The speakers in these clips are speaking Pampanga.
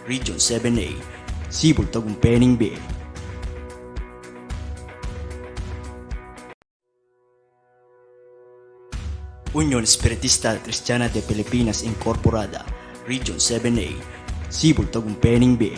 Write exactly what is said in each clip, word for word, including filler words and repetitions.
Region seven A, Sibul Tagumpay ning Bie. Union Espiritista Cristiana de Pilipinas Incorporada, Region seven A, Sibul Tagumpay ning Bie.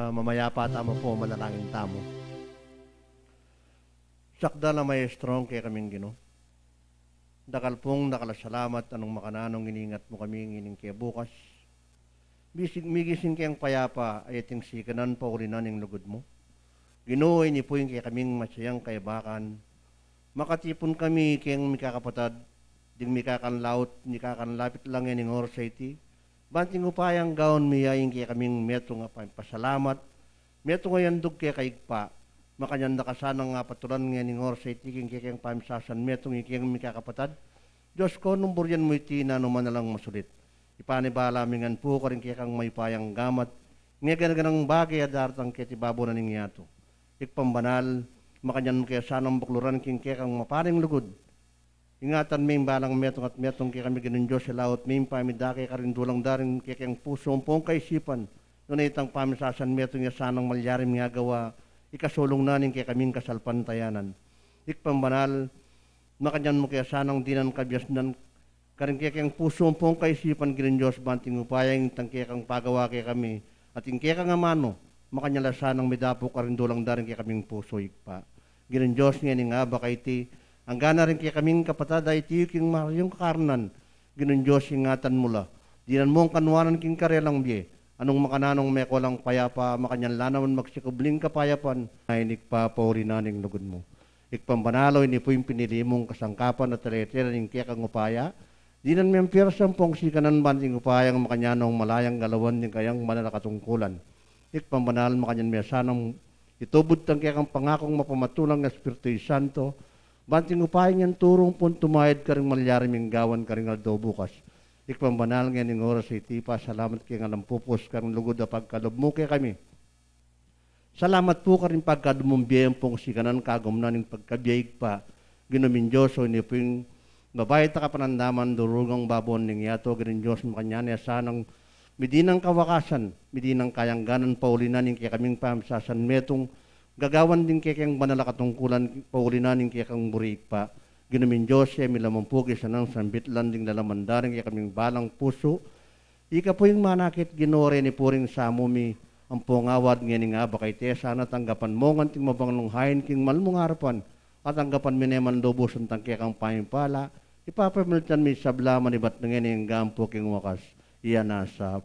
Mamayapa tamu pu, manalangin tamu. Sakdal a maestrong kekaming Ginu, dakal pung dakal a salamat anung makananu nung iningat mu kami ngening kebukas. Bisig migising keng payapa, a ating sikanan pauli na ning lugud mu. Ginu, ini pu ing kekaming masayang kaibakan. Makatipun kami keng mikakapatad, ding mikakanlaut, mikakanlapit la ngening oras a iti. Ban king upayang gawan mi ya ing kekaming metung a pamipasalamat, metung a yandug keka Ibpa. Makanyan da ka sanang apatulan ngening oras a iti king kekeng pamisasan metung ikeng mikakapatad. Dios ko, nung burian mu iti, nanu man a lang masulit. Ipanibala mi ngan pu karing kekang mayupayang gamat, ngeganang bage a daratang keti babo na ning yatu. Ibpang banal, makanyan mu ke sanang bakluran king kekang maparing lugud. Ingatan me ing balang metung at metung kekami, Ginung Dios, ilaut me ing pamidake karing dulang da ring kekeng pusu ampong kaisipan, nune itang pamisasan metung ya sanang malyaring agawa, ikasulung na ning kekaming kasalpantayanan. Ibpang banal, makanyan mu ke sanang dinan kabiasnan karing kekeng pusu ampong kaisipan, Ginung Dios, ban king upayang itang kekang pagawa kekami, at ing kekang amanu, makanyan la sanang midapu karing dulang da ring kekaming pusu, Ibpa. Ginung Dios, ngening abak a iti, anggana ring kekaming kapatad a iti king mayung kakarnan, Ginung Dios, ingatan mu la. Dinan mung kanuanan king karelang bie, anung makananung mekualang payapa, makanyan la naman magsikubling kapayapan, a inikpa pauli na ning lugud mu. Ibpang banal, o ini pu ing pinili mung kasangkapan a talete na ning kekang upaya, dinan meng piarsa ampong sikanan ban king upayang makanyan nong malayang galawan ding kayang banal a katungkulan. Ibpang banal, makanyan me sanang itubud tang kekang pangakung mapamatulang Espiritu Santo, ban king upayang yan turung pung tumayad karing malyari ming gawan karing aldo bukas. Ibpang banal, ngening oras a iti, pasalamat keng alang pupus karing lugud a pagkalub mu kekami. Salamat pu karing pagkalub mung bie ampong sikanan kagum na ning pagkabie, Ibpa. Ginu ming Dios, o ini pu ing babai ta kapanandaman durugang babo ning yatu, Ginung Dios, makanyan ne sanang midinan kawakasan, midinan kayangganan pauli na ning kekaming pamisasan metung, gagawan ding kekeng banal a katungkulan pauli na ning kekang buri, Ibpa. Ginu ming Dios, e mi la mampuki sanang sambitlan ding lalaman da ring kekaming balang pusu, Ika pu ing manakit, Ginu, reni pu ring samu mi, ampong awad ngening abak a iti, sana tanggapan mu ngan king mabanglung hain king mal mung arapan, at tanggapan mi ne man lubusan tang kekang pamipala, ipapamilatan mi sabla manibat na ngeni anggang pu king wakas. Iya na sa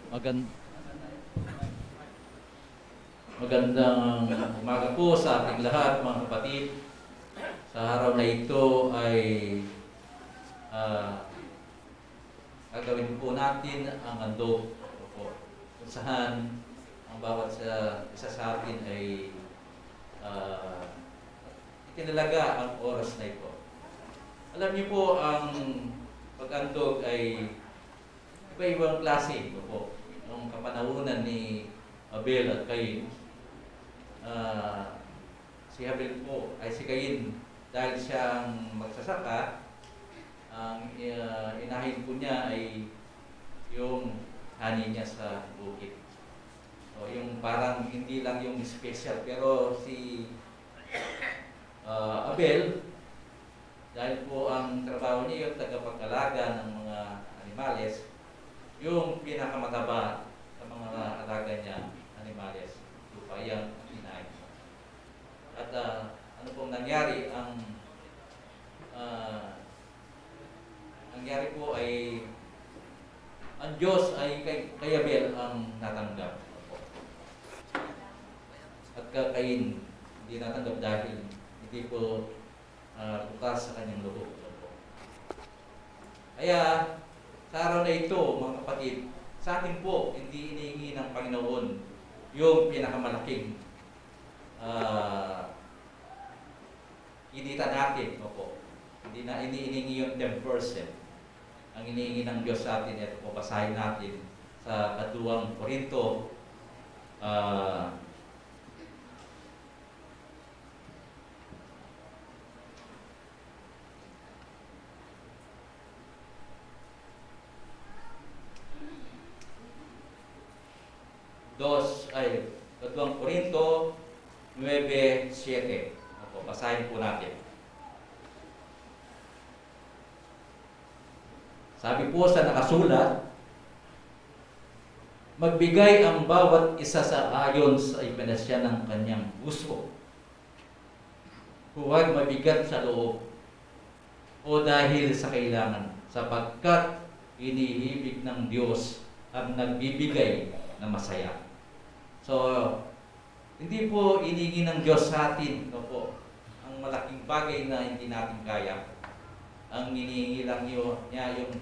Magan-, magandang umaga po sa ating lahat, mga kapatid. Sa araw na ito ay, ah, gagawin po natin ang handog. Opo. Kung saan ang bawat sa, isa sa atin ay, ah, itinalaga ang oras na ito. Alam niyo po, ang pag-andog ay iba-ibang klase. Opo. Nung kapanahunan ni Abel at Cain, ah, si Abel po, ay si Cain, dahil siya ang magsasaka, ang, ah, inahin po niya ay yung ani niya sa bukid. So, yung parang hindi lang yung special, pero si, ah, Abel, dahil po ang trabaho niya yung tagapag-alaga ng mga animales, yung pinakamataba sa mga alaga niya, animales, lupa, yan ang inahin niya. At, ah, ano pong nangyari? Ang, ah, nangyari po ay ang Diyos ay kay, kay Abel ang natanggap. At kay Cain, hindi natanggap dahil hindi po, ah, bukas sa kanyang loob. Kaya, sa araw na ito, mga kapatid, sa atin po, hindi iniingi ng Panginoon yung pinakamalaking, ah, kinita natin. Opo. Hindi na iniingi yung ten percent. Ang iniingi ng Diyos sa atin, ito po, basahin natin sa Kaduang Korinto, ah, Dos, ay, Kaduang Korinto nuebe siete. Opo, basahin po natin. Sabi po sa nakasulat, "Magbigay ang bawat isa sa ayon sa ipinasya ng kanyang puso. Huwag mabigat sa loob o dahil sa kailangan, sapagkat iniibig ng Diyos ang nagbibigay na masaya." So, hindi po iniingi ng Diyos sa atin, no po, ang malaking bagay na hindi natin kaya. Ang iniingi lang yun, niya yung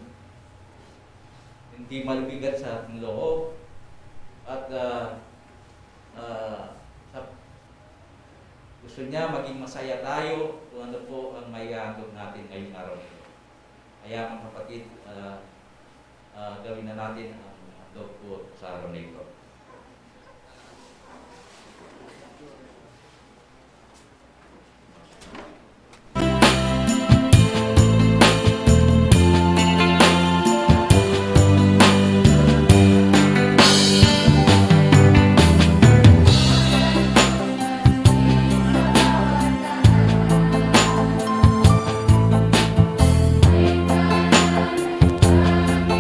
hindi mabigat sa ating loob at, ah, ah, sa Gusto niya maging masaya tayo kung ano po ang maihahandog natin ngayong araw na ito. Kaya, mga kapatid, ah, ah, gawin na natin ang handog po sa araw na ito.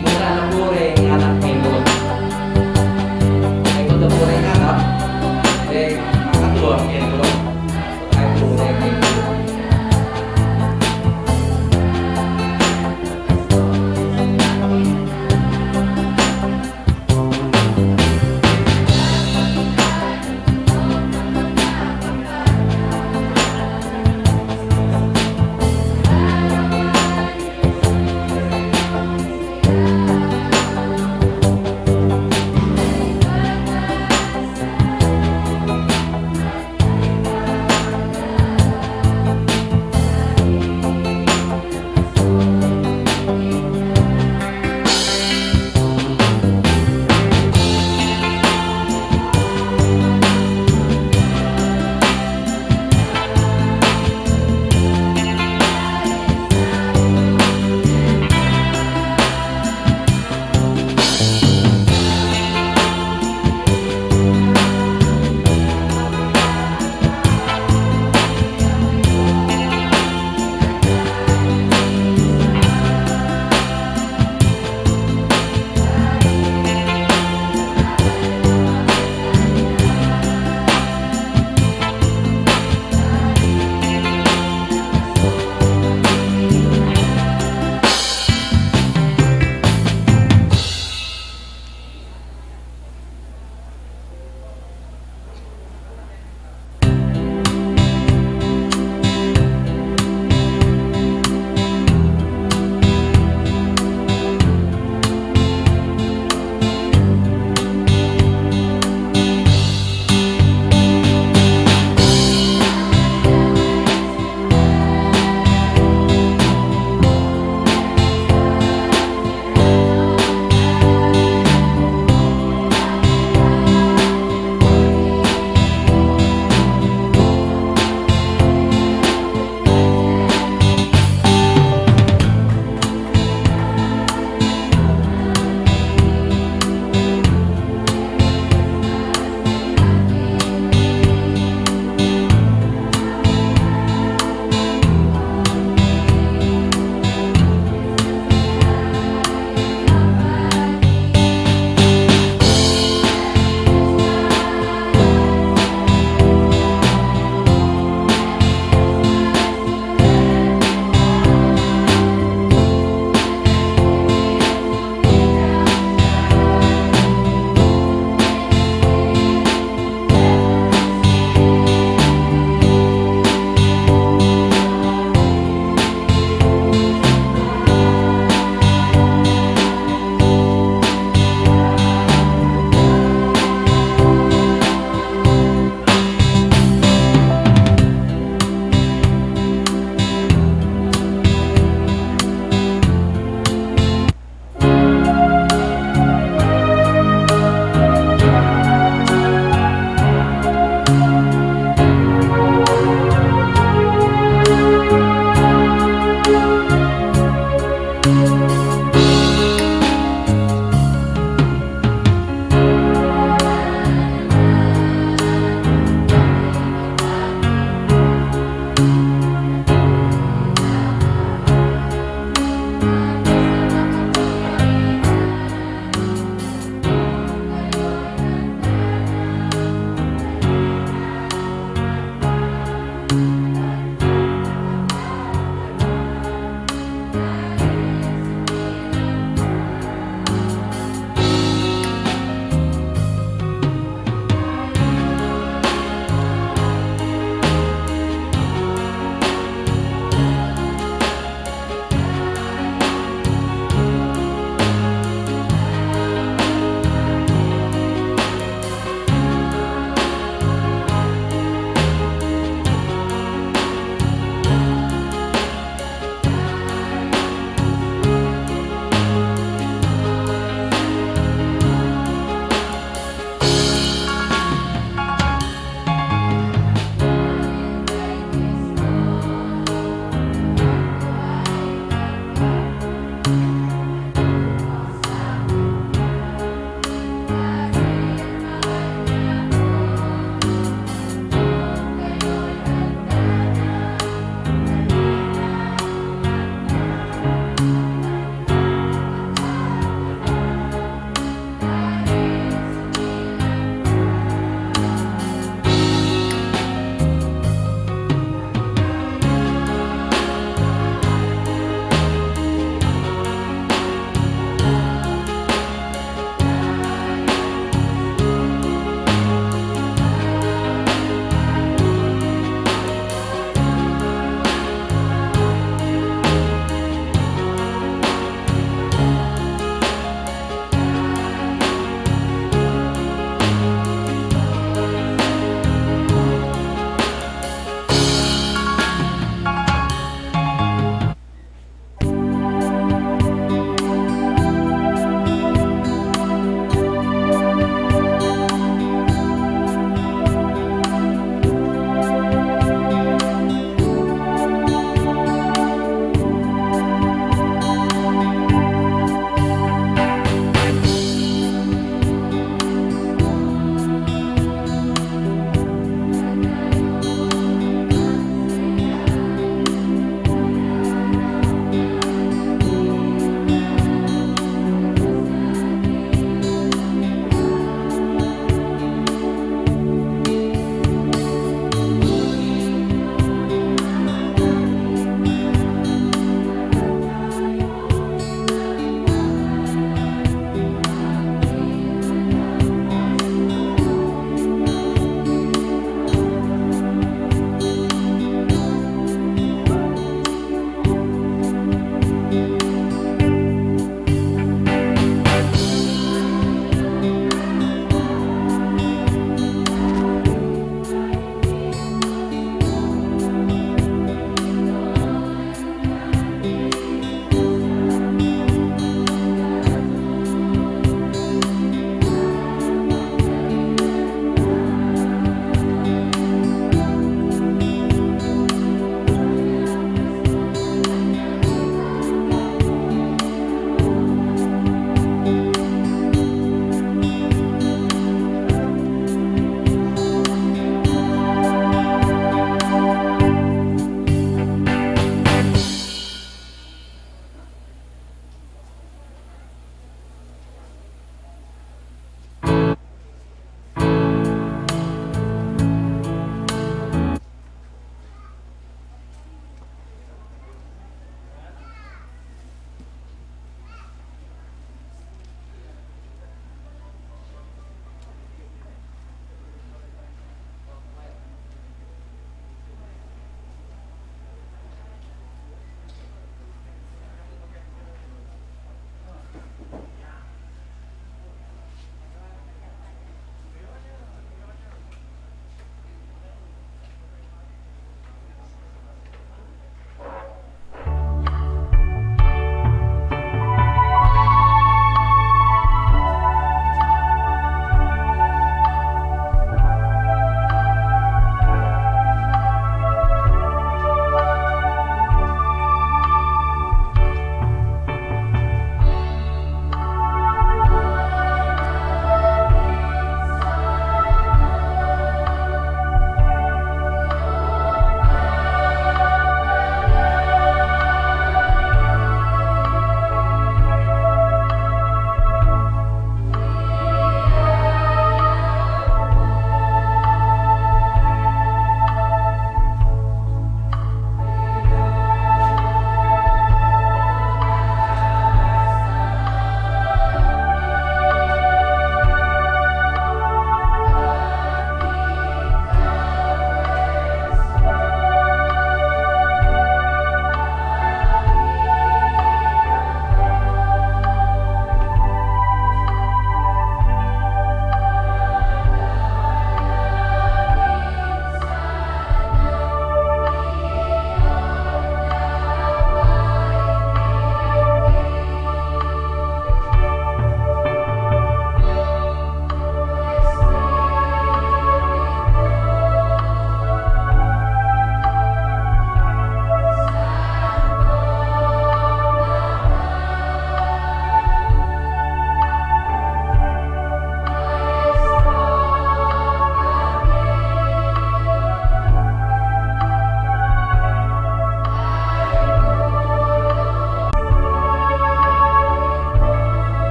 Mura na pure ang anak ni Lot.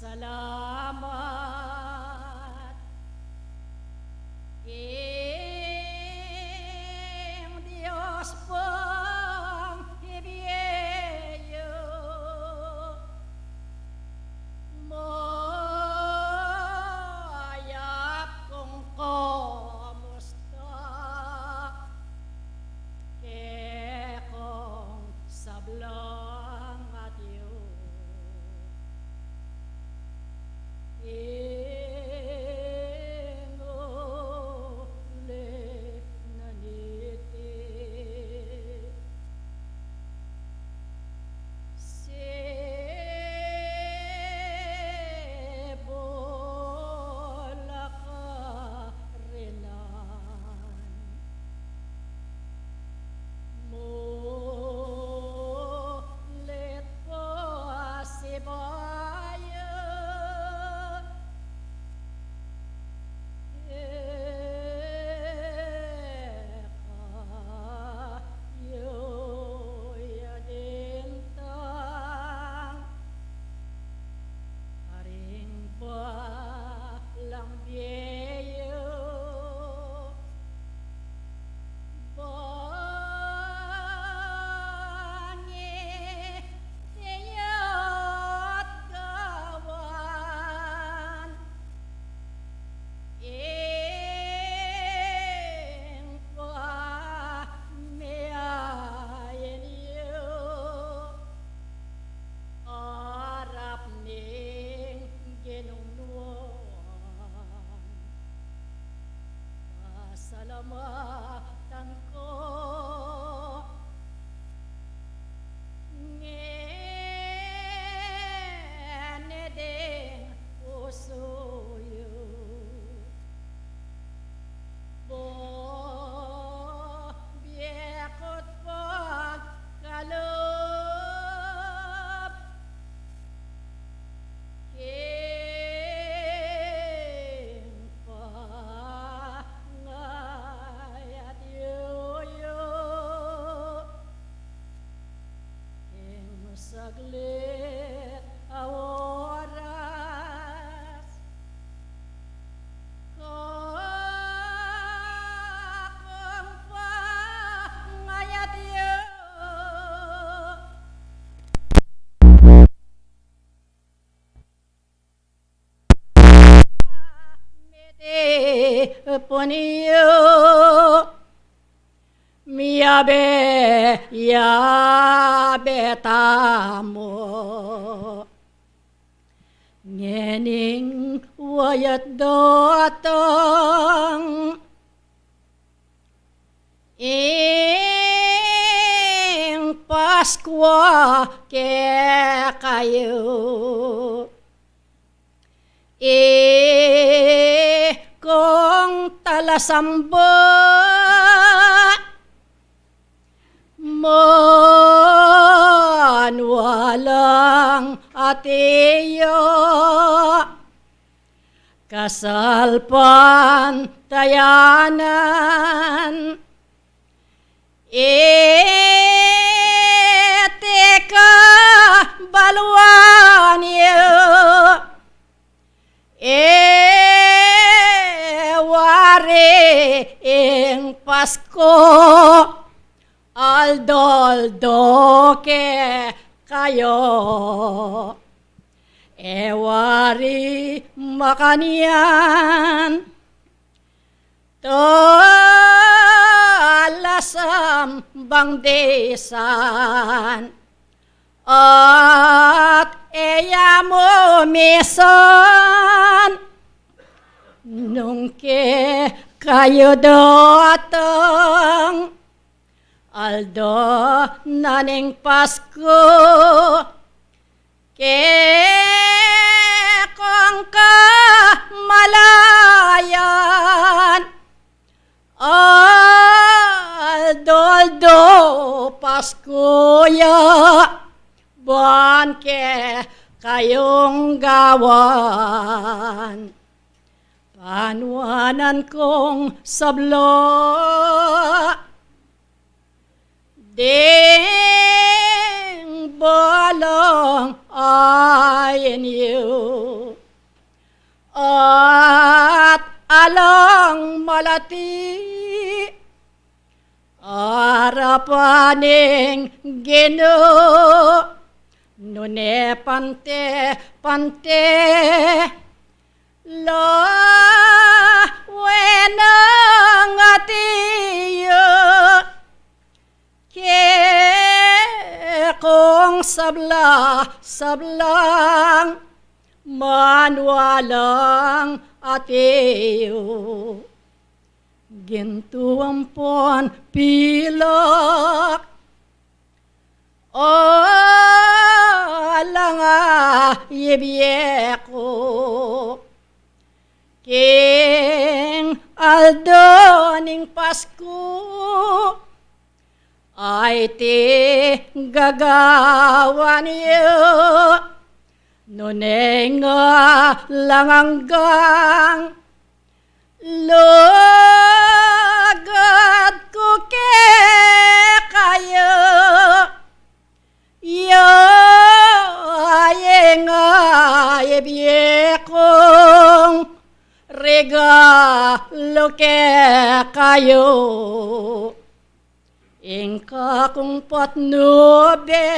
Salamat king Dios pang ibie yu. Mayap kung kumusta kekong sablang atiu. Ing uli na niti, Cebu la karinan. Mulit pa sibayu, e kayu ya dintang, karing balang bie yu. Bang iti at gawan ing pamiayan yu, arap ning Ginung Nuan. Pasalamatan ku ngeni ding pusu yu. Bobie ku't pagkalub king pangayat yu, yu king saglit a oras. Kakung pangayat yu miti pun yu, miyabe, yabe tamu ngening wayat datang ing Paskua kekayu. Ikong talasamba, manualang ati ya, kasalpantayanan iti kabaluan yu, e wari ing Pasku aldo-aldo kekayu, e wari makanyan talasambang disan, at e ya mu misan nung kekayu datang aldo na ning Pasku kekong kamalayan. Aldo-aldo Pasku ya ban kekayung gawan. Panuanan kung sabla ding balang ain yu. Alang malati arapan ning Ginu, nune pante, pante la wenang atiu kekong sabla, sablang manwalang atiu. Gintu ampon pilak, alang a ibie ku king aldo ning Pasku, aiti gagawan yu, nune nga lang anggang lugud ku kekayu. Ya ing ibie kung regalu kekayu. Ing kakung patnube,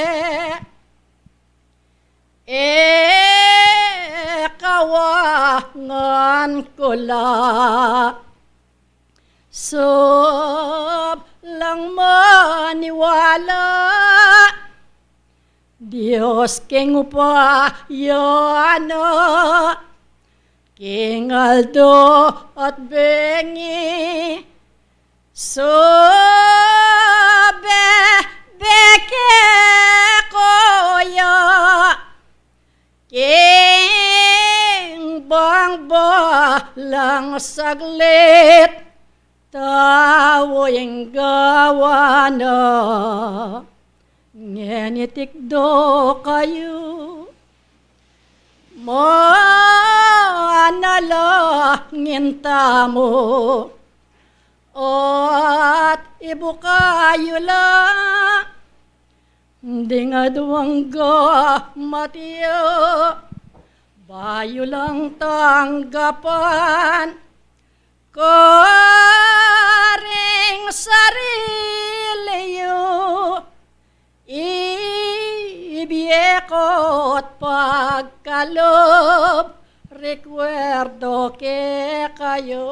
e kawangan ku la sablang maniwala Dios king upaya na, king aldo at bengi, subebe ke ku ya, king bang balang saglit, tau ing gawan na. Ngeni tikdo kayu, manalangin tamu, at ibuka yu la ding aduang gamat yu, bayu lang tanggapan karing sarili yu, ibie ku't pagkalub, rekuerdo kekayu.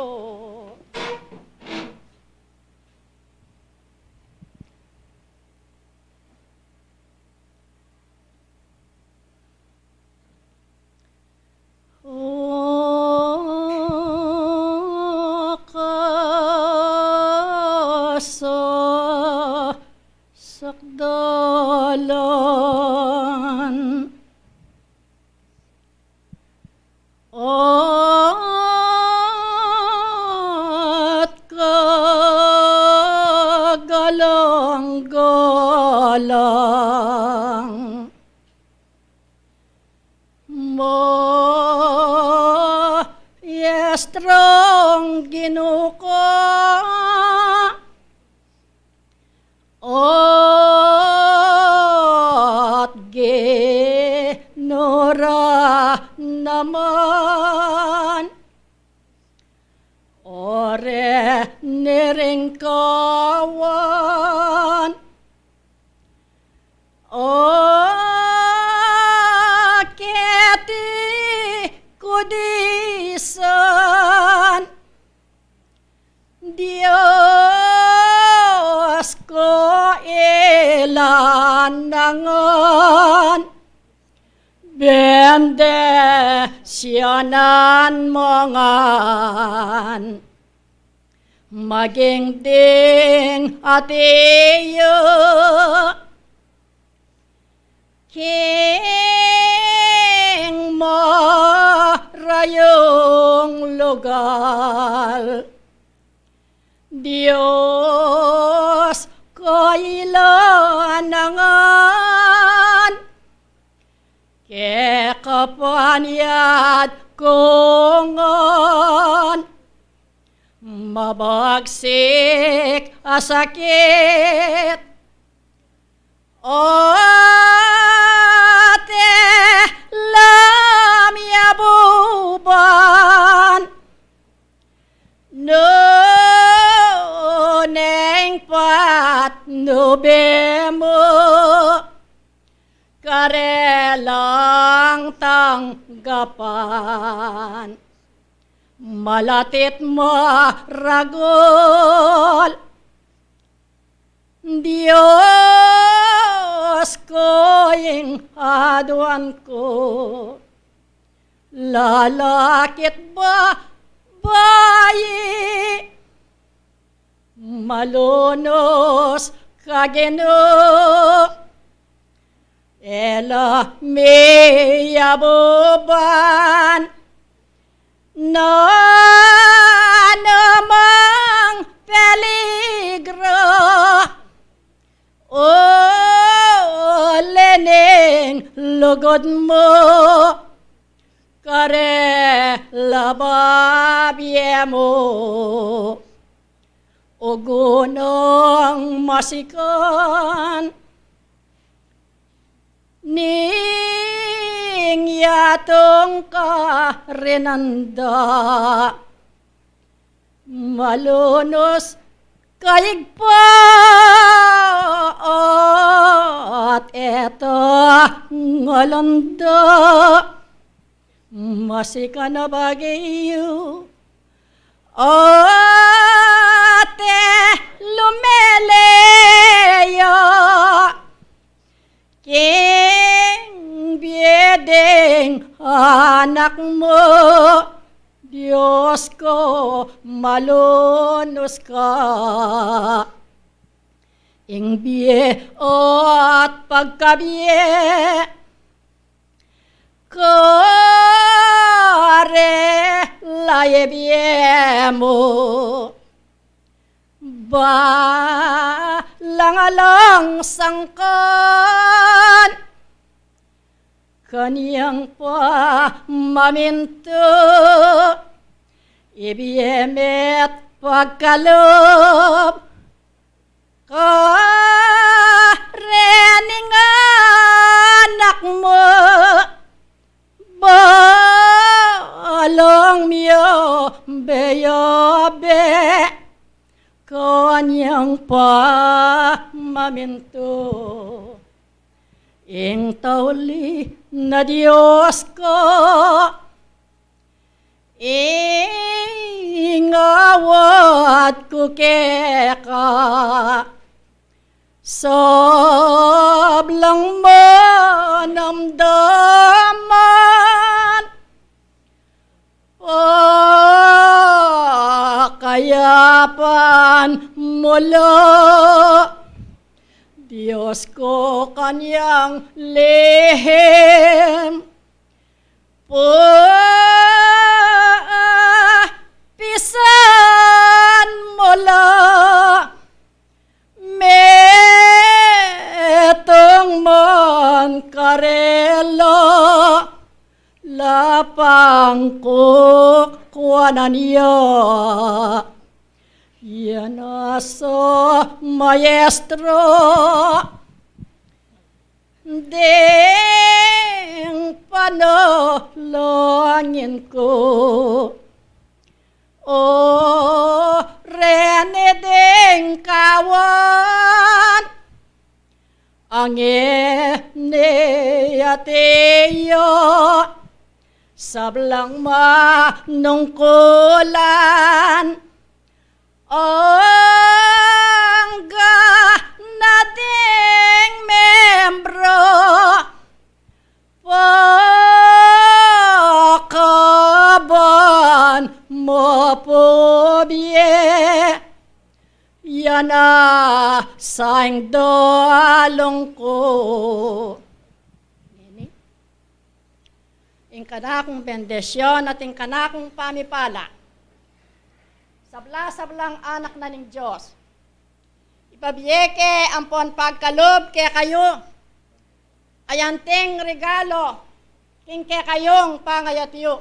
O kasasakdalan, at kagalang-galang, Maestrong Ginu ku, at Ginu ra naman, o reni ring kawan, o keti ku disan, Dios ku, ilan na ngan bendisyonan mu ngan, maging ding atiu king marayung lugal. Dios ku, ilan na ngan kekapanyad ku ngan, mabagsik a sakit, o tela myabuban, tanggapan. Malatit maragul, Dios ku, ing aduan ku, lalakit babai, malunus ka Ginu, e la miyabuban nanumang peligro. O lening lugud mu, karela babie mu, o gunung masikan ning yatung karinan da. Malunus ka Ibpa, at e ta ngalanda, masikan a bagyu, at e lumele ya king bie ding anak mu. Dios ku, malunus ka. Ing bie at pagkabie, karela ibie mu. Balang alang sangkan, kanyang pamamintu, ibie me't pagkalub karening anak mu. Balang miyabe-yabe, kanyang pamamintu. Ing tauli na Dios ku, ing awad ku keka, sablang manamdaman, pakayapan mu la. Dios ku, kanyang lihim pupisan mu la, metung man karela, lapang kukuanan ya, ya na sa maestro ding panalangin ku. O reni ding kawan, angeni ati ya sablang manungkulan, angga na ding membro, pakaban mu pu bie, ya na sa ing dalung ku. Ing kanakung bendisyon at ing kanakung pamipala. Sabla-sablang anak na ning Dios, ibie ke ampon pagkalub kekayu, ayanting regalo king kekayung pangayat yu.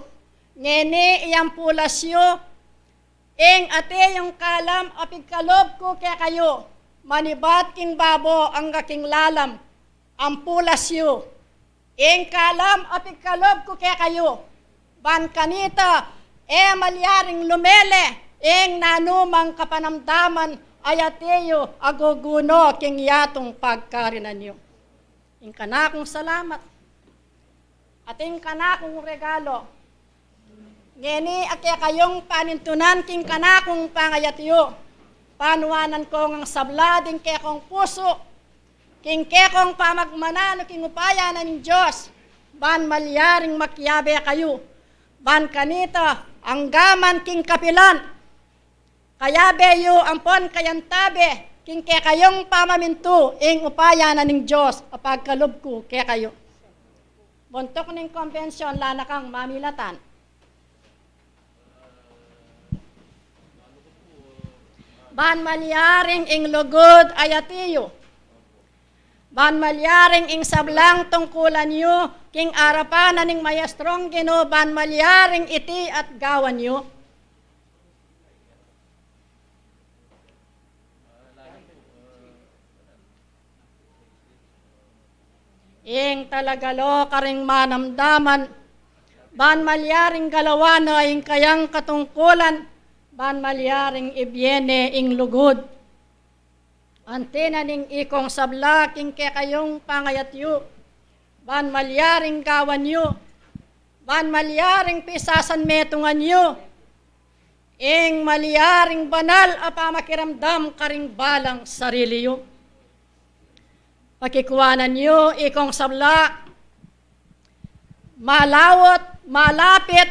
Ngeni iyampulas yu ing ati yung kalam a pigkalub ku kekayu, manibat king babo angga king lalam, ampulas yu ing kalam a pigkalub ku kekayu, ban kanita e malyaring lumele ing nanumang kapanamdaman a ati yu a guguno king yatung pagkarinan yu. Ing kanakung salamat. Ating kanakung regalo. Ngeni a kekayung pamintunan king kanakung pangayatyu. Panuanan kong sabla ding kekong pusu, king kekong pamagmananu king upaya na ning Dios, ban malyaring makiabe kayu, ban kanita anggaman king kapilan, kayabe yu ampon kayantabe king kekayung pamamintu ing upaya na ning Dios a pagkalub ku kekayu. Buntuk ning kombensyon, lanakang mamilatan. Ban malyaring ing lugud a yati yu. Ban malyaring ing sablang tungkulan yu king arapan na ning Maestrong Ginu, ban malyaring iti at gawan yu. Ing talagalo karing manamdaman, ban malyaring galawan na ing kayang katungkulan, ban malyaring ibie ne ing lugud. Anti na ning ikong sabla king kekayung pangayatyu, ban malyaring gawan yu, ban malyaring pisasanmetungan yu ing malyaring banal a pamakiramdam karing balang sarili yu. Pakikuanan yu ikong sabla, malaut, malapit,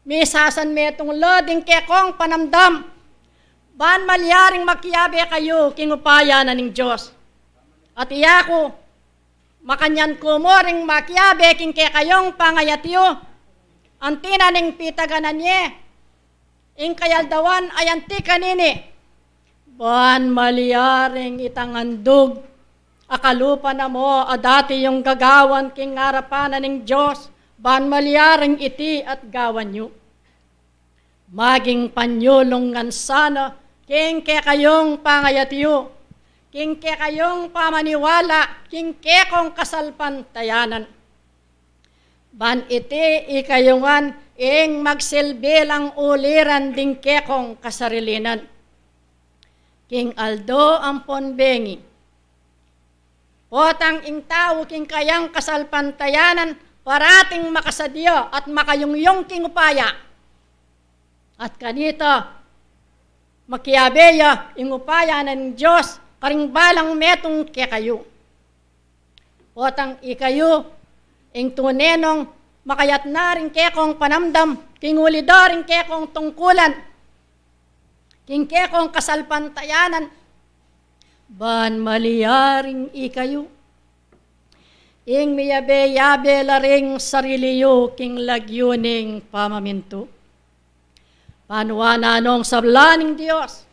misasanmetung la ding kekong panamdam, ban malyaring makiabe kayu king upaya na ning Dios. At iya ku, makanyan ku mu ring makiabe king kekayung pangayatyu, anti na ning pitaganan ye ing kayaldawan a yanti kanini, ban malyaring itang andug a kalupa na mu a dati yung gagawan king arapan na ning Dios, ban malyaring iti at gawan yu. Maging panyulung ngan sana king kekayung pangayatyu, king kekayung pamaniwala, king kekong kasalpantayanan. Ban iti ikayu ngan ing magsilbi lang uliran ding kekong kasarilinan. King aldo ampon bengi, potang ing tau king kayang kasalpantayanan parating makasadya at makayungyung king upaya. At kanita, makiabe ya ing upaya na ning Dios karing balang metung kekayu. Potang ikayu ing tune nong makayatna ring kekong panamdam, king uli da ring kekong tungkulan, king kekong kasalpantayanan, ban malyaring ikayu ing miyabe-yabe la ring sarili yu king lagyu ning pamamintu. Panuanan nong sabla ning Dios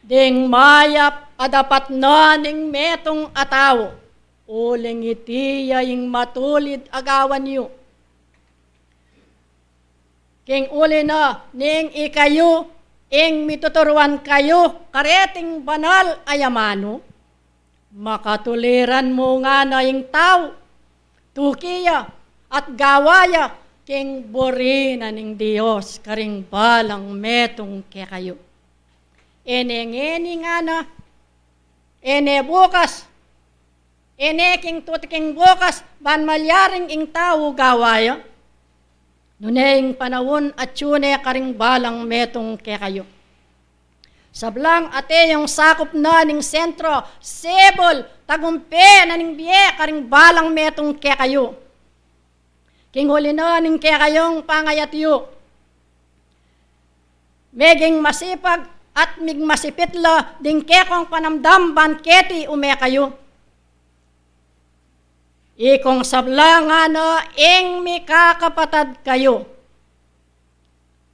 ding mayap a dapat na ning metung a tau, uling iti ya ing matulid a gawan yu. King uli na ning ikayu ing mituturuan kayu kareting banal a amanu, makatuliran mu ngana ing tau, tuki ya at gawa ya king buri na ning Dios karing balang metung kekayu. E ne ngeni ngana, e ne bukas, e ne king tutuking bukas, ban malyaring ing tau gawa ya. Nune ing panaun atyu ne karing balang metung kekayu. Sablang ate yung sakup na ning sentro, sibul, tagumpe na ning bie karing balang metung kekayu. King uli na ning kekayung pangayatyu, meging masipag at migmasipit la ding kekong panamdam ban keti ume kayu. Ikong sabla ngana ing mikakapatad kayu.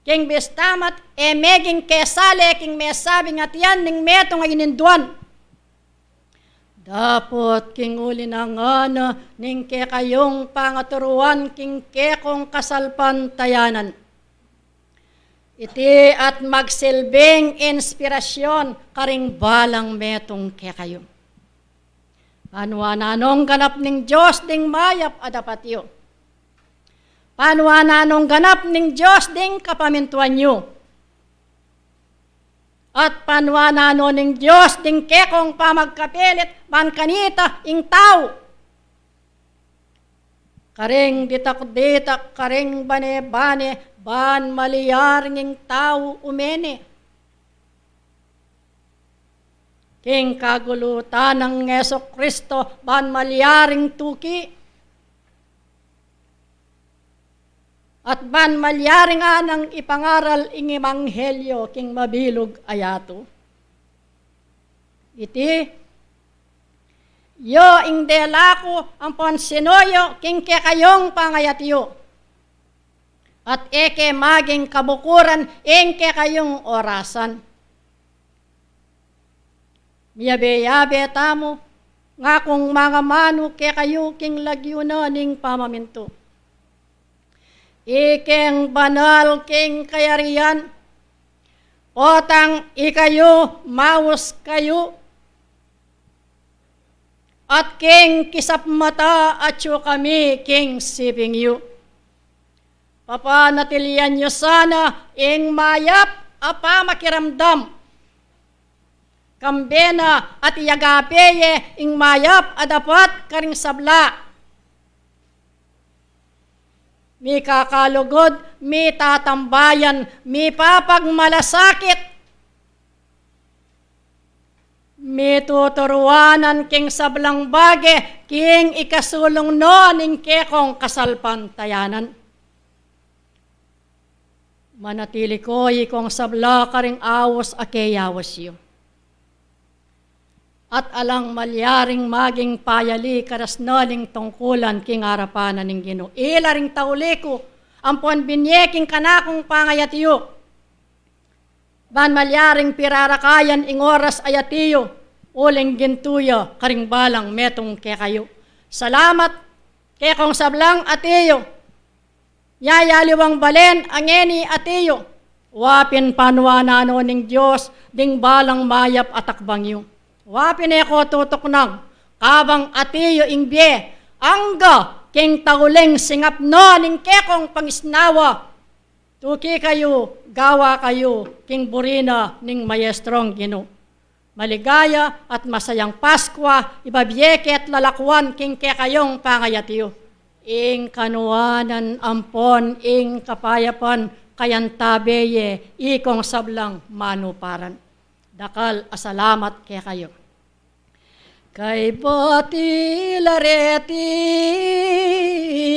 King bista mat e meging kesale king mesabing atian ning metung a ininduan. Dapot king uli na ngana ning kekayung pangaturuan king kekong kasalpantayanan, iti at magsilbing inspirasyon karing balang metung kekayu. Panuanan nong ganap ning Dios ding mayap a dapat yu. Panuanan nong ganap ning Dios ding kapamintuan yu. At panuanan no ning Dios ding kekong pamagkapilit ban kanita ing tau. Karing ditak-ditak, karing bane-bane, ban malyaring ing tau umene king kagulutan nang Jesucristo, ban malyaring tuki, at ban malyaring anang ipangaral ing ebanghelyo king mabilug a yatu. Iti yu ing dela ku ampon sinu yu king kekayung pangayat yu, at e ke maging kabukuran ing kekayung orasan. Miyabe-yabe tamu, ngakung mangamanu kekayu king lagyu na ning pamamintu. Ikeng banal king kayarian, potang ikayu maus kayu, at king kisapmata atyu kami king siping yu. Papanatilian yu sana ing mayap a pamakiramdam, kambe na at iyagape ye ing mayap a dapat karing sabla. Mikakalugud, mitatambayan, mipapagmalasakit, mituturuanan king sablang bage king ikasulung no ning kekong kasalpantayanan. Manatili ko ikong sabla karing aus a keyaus yu, at alang malyaring maging payali karas na ning tungkulan king arapan na ning Ginu. Ila ring tauli ku ampon binye king kanakung pangayat yu, ban malyaring pirarakayan ing oras a yati yu, uling gintu ya karing balang metung kekayu. Salamat kekong sablang ati yu. Yayaliwang balen a ngeni ati yu. Wa pin panuanan no ning Dios ding balang mayap a takbang yu. Wa pin e ko tutuknang, kabang ati yu ing bie, angga king tauling singap no ning kekong pangisnawa. Tuki kayu, gawa kayu king buri na ning Mayestrong Ginu. Maligaya at masayang Paskwa, ibabie ke at lalakuan king kekayung pangayat yu. Ing kanuanan ampon ing kapayapan kayantabe ye ikong sablang manuparan. Dakal a salamat kekayu. Kaybat ila reti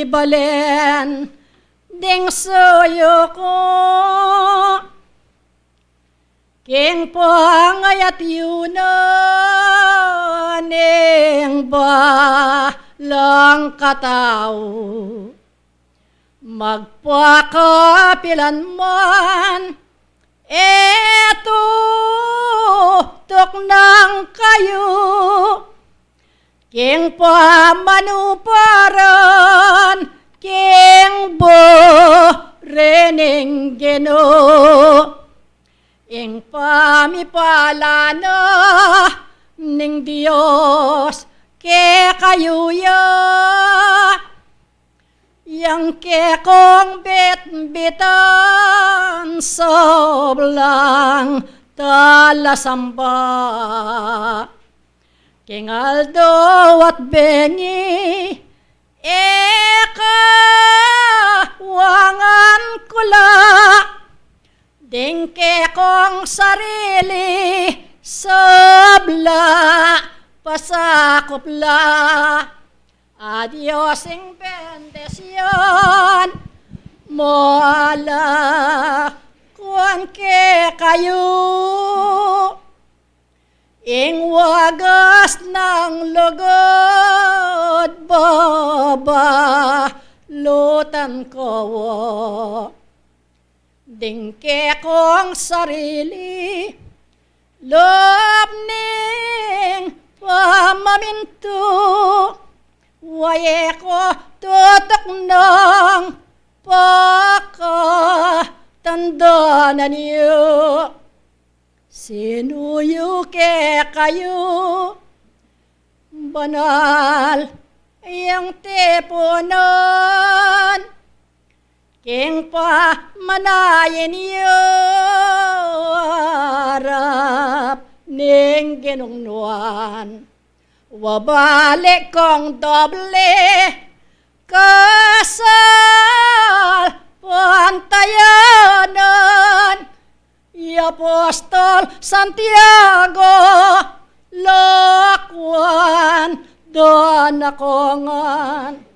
balen ding suyu ku king pangayat yu na ning balang katau. Magpakapilan man e tutuknang kayu king pamanuparan king buri ning Ginu. Ing pamipala na ning Dios kekayu ya, yang kekong bitbitan sablang talasamba. King aldo at bengi e kawangan ku la ding kekong sarili sabla pasakup la. A Dios ing bendisyun mu ala kuan kekayu. Ing wagas nang lugud babalutan ku ding kekong sarili, lub ning pamamintu, wa e ku tutuknang pakatandanan yu. Sinuyu kekayu banal yang tipunan king pamanayan yu arap ning Ginung Nuan. Wa balik kong doble Kasalpantayanan i Apostol Santiago, lakwan da na ko ngan.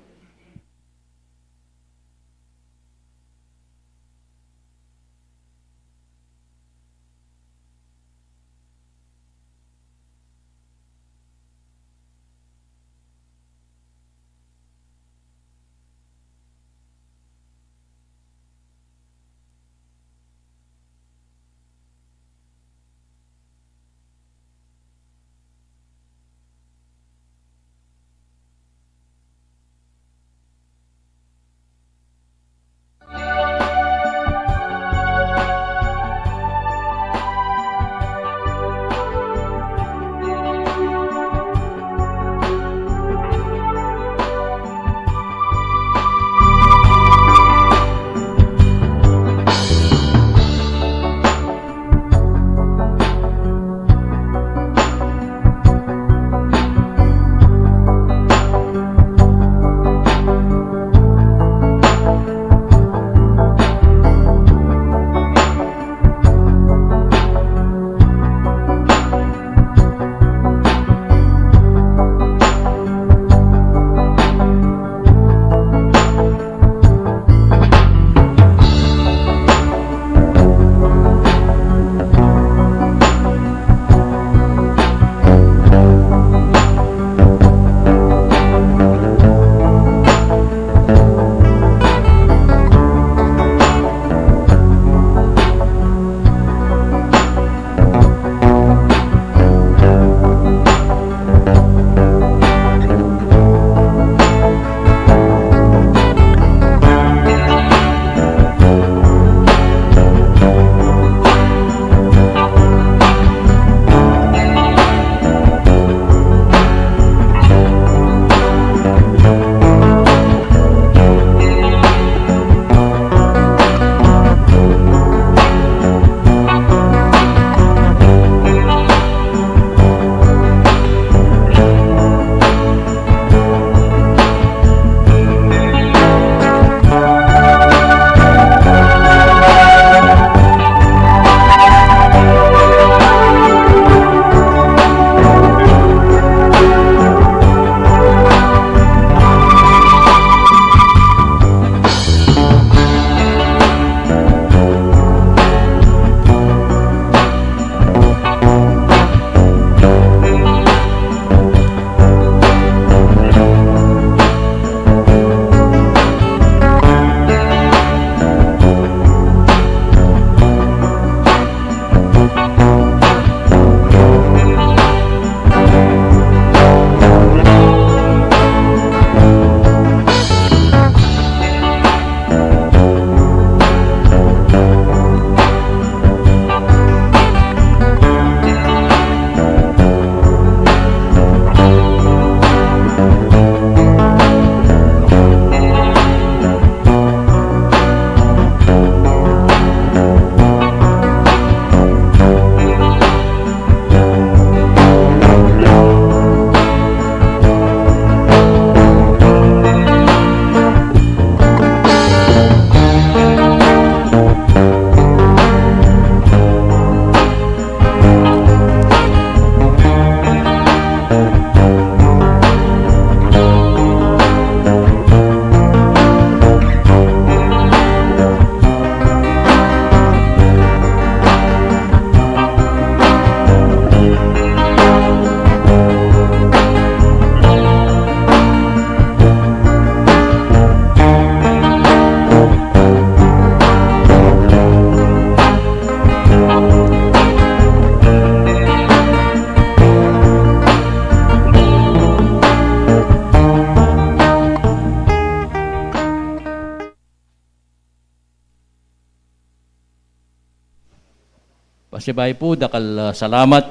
Pasibayu pu, dakal, ah, salamat,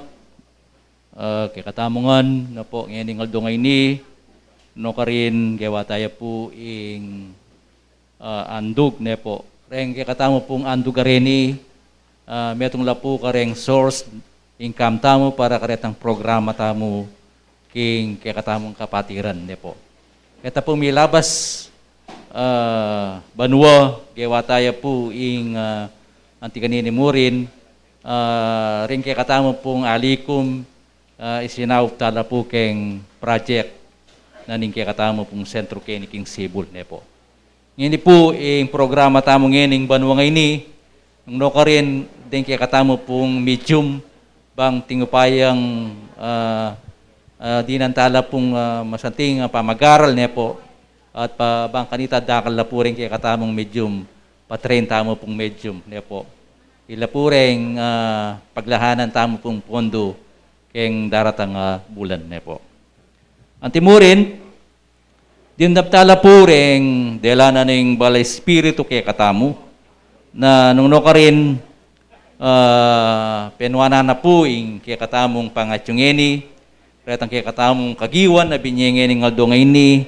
ah, kekatamu ngan, no pu, ngening aldo ngeni, no karin gewa taya pu ing, ah, andug, ne pu. Reng kekatamu pung andug kareni, ah, metung la pu kareng source income tamu para karetang programa tamu king kekatamung kapatiran, ne pu. Keta pu milabas, ah, banua, gewa taya pu ing, ah, anti kanini murin, ah, ring kekatamu pung alikum, ah, isinaup tala pu keng project na ning kekatamu pung sentru keni king Cebu, ne pu. Ngeni pu, ing programa tamu ngening banua ngeni, nung nukarin deng kekatamu pung medium, bang tinupayang, ah, ah, dinan tala pung, ah, masanting, ah, pamagaral, ne pu. At pa, bang kanita dakal la pu ring kekatamung medium, pa-train tamu pung medium, ne pu. Ila pu ring, ah, paglahanan tamu pung pondo keng daratang, ah, bulan, ne pu. Anti murin, dimdam tala pu ring dela na ning Banal a Espiritu kekatamu, na nung nukarin, ah, penuanan na pu ing kekatamung pangatyu ngeni, retang kekatamung kagiwan a binye ngening aldo ngeni,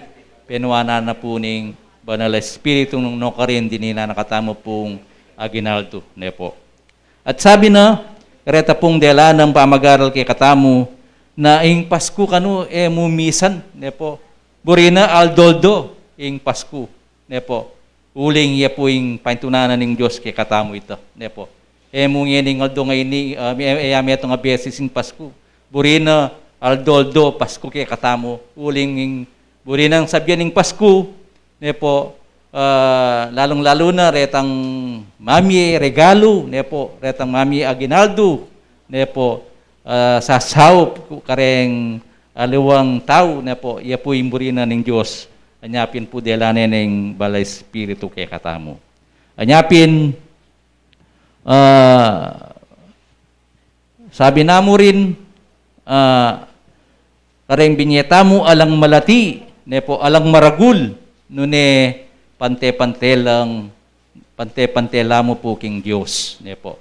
penuanan na pu ning Banal a Espiritu nung nukarin dininan na katamu pung aginaldo, ne pu. At sabi na, reta pung dela nang pamagaral kekatamu, na ing Pasku kanu e mu misan, ne pu. Buri na aldo-aldo ing Pasku, ne pu. Uling iya pu ing paintunan na ning Dios kekatamu ita, ne pu. E mu ngening aldo ngeni, ah, e, e, metung a beses ing Pasku. Buri na aldo-aldo Pasku kekatamu. Uling ing, buri nang sabian ing Pasku, ne pu, ah, lalung-lalu na retang mamie regalu, ne pu, retang mamie aginaldo, ne pu, ah, sasaup kareng aliwang tau, ne pu, iya pu ing buri na ning Dios. Anya pin pu dela ne ning Banal a Espiritu kekatamu. Anya pin, ah, sabi na murin, ah, kareng binye tamu alang malati, ne pu, alang maragul, nune pante-pante lang, pante-pante la mu pu king Dios, ne pu.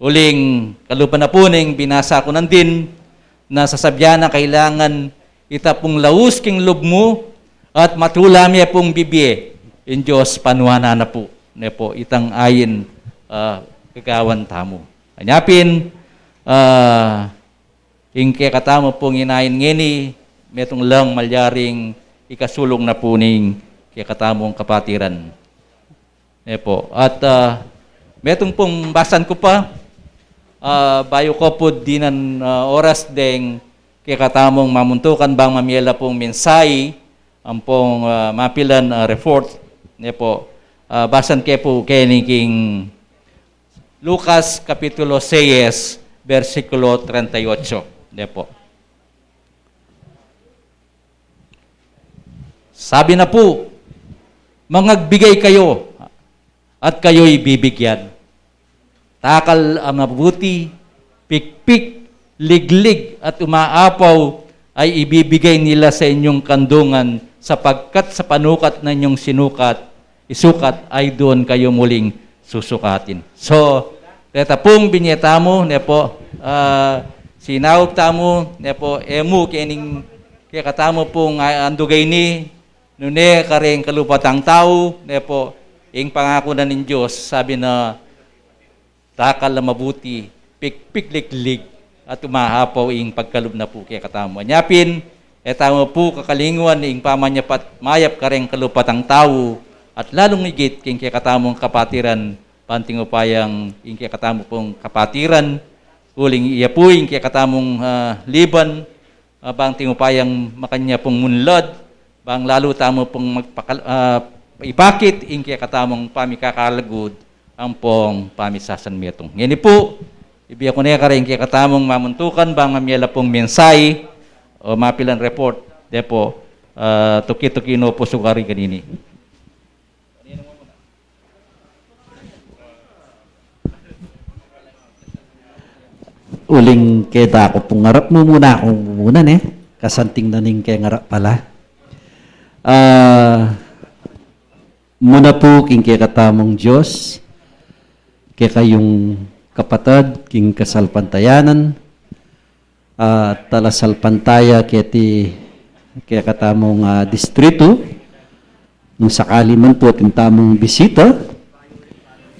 Uling kalupa na pu ning binasa ku nandin, na sasabian na kailangan ita pung laus king lub mu at matula me pung bibie, ing Dios panuanan na pu, ne pu, itang ain, ah, gagawan tamu. Anya pin, ah, ing kekatamu pung inain ngeni, metung lang malyaring ikasulung na pu ning kekatamung kapatiran. Ne pu. At, ah, metung pung basan ku pa, ah, bayu ku pu dinan, ah, oras deng kekatamung mamuntukan bang mamie la pung mensahe, ampong, ah, mapilan, ah, report, ne pu. Ah, basan ke pu keni king Lucas Kapitulo seis, bersikulo treinta y ocho, ne pu. Sabi na pu, "Mangagbigay kayu, at kayu'y bibigyan. Takal a mabuti, pikpik, liglig, at umaapaw ay ibibigay nila sa inyong kandungan, sapagkat sa panukat na inyong sinukat, isukat ay doon kayu muling susukatin." So, reta pung binye tamu, ne pu, ah, sinaup tamu, ne pu, e mu kening kekatamu pung, ah, andugay ni, nune kareng kalupatang tau, ne pu, ing pangaku na ning Dios, sabi na, takal a mabuti, pikpik, liglig, at umaapaw ing pagkalub na pu kekatamu. Anya pin, e tamu pu kakalingwan ing pamanyapat mayap kareng kalupatang tau, at lalung igit king kekatamung kapatiran, panting upayang ing kekatamu pung kapatiran, uling iya pu ing kekatamung, ah, liban, ah, bang ting upayang makanyan pung munlad, bang lalu tamu pung magpakal-, ah, ipakit ing kekatamung pamikakalugud ampong pamisasanmetung. Ngeni pu, ibie ku ne kareng kekatamung mamuntukan bang mamie la pung mensahe, o mapilan report, de pu, ah, tuki-tuki no pu sukari kanini. Uling keta ku pung arap mu muna, ku muna ne. Kasanting na ning kengarap pala. Ah, muna pu king kekatamung Dios, kekayung kapatad king kasalpantayanan, ah, talasalpantaya keti kekatamung, ah, distritu, nung sakali man pu atin tamung bisita,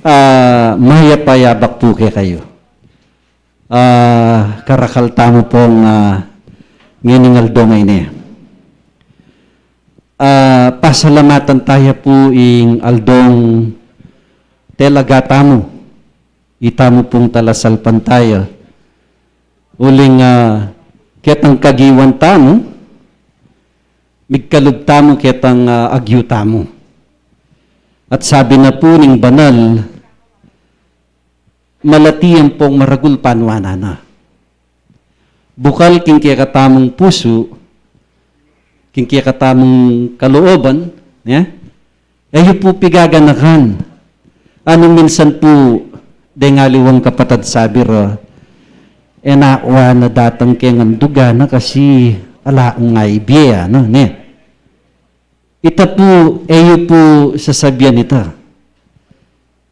ah, mayap a yabak pu kekayu. Ah, karakal tamu pung, ah, ngening aldo ngeni. Ah, pasalamatan taya pu ing aldong talaga tamu, itamu pung talasalpantaya. Uling, ah, ketang kagiwan tamu, migkalub tamu ketang, ah, agyu tamu. At sabi na pu ning banal, malati ampong maragul panuanan na. Bukal king kekatamung pusu, king kekatamung kalooban, ya? E yu pu pigaganakan. Nung minsan pu, deng aliwang kapatad sabi ra, e na wa na datang keng andug a na kasi ala kung aibie, ano, ne? Ita pu, e yu pu sasabian ita.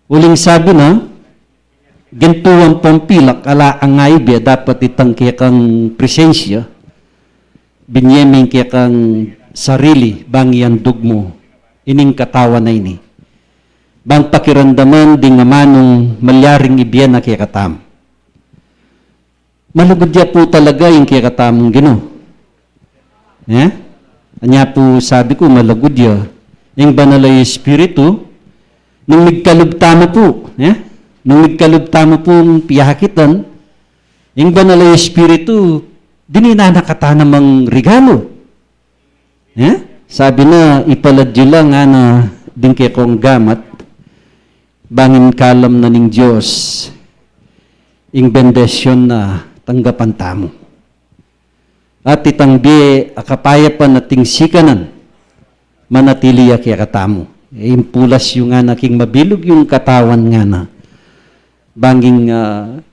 Uling sabi na, gintu ampong pilak, ala kang aibie, dapat itang kekang presensya, binie me ing kekang sarili, bang iandug mu ining katawan a ini. Bang pakiramdaman ding amanung malyaring ibie na kekatamu. Malugud ya pu talaga ing kekatamung Ginu. Eh? Anya pu sabi ku, malugud ya. Ing Banal a Espiritu, nung migkalub tamu pu, eh? Nung migkalub tamu pung piakitan, ing Banal a Espiritu, dininan na katamu mang regalu. Eh? Sabi na, ipalad yu la ngana ding kekong gamat, bang ing kalam na ning Dios, ing bendisyun na tanggapan tamu. At itang bie a kapayapan at ing sikanan, manatili ya kekatamu. E, impulas yu ngana king mabilug yung katawan ngana. Bang ing, ah,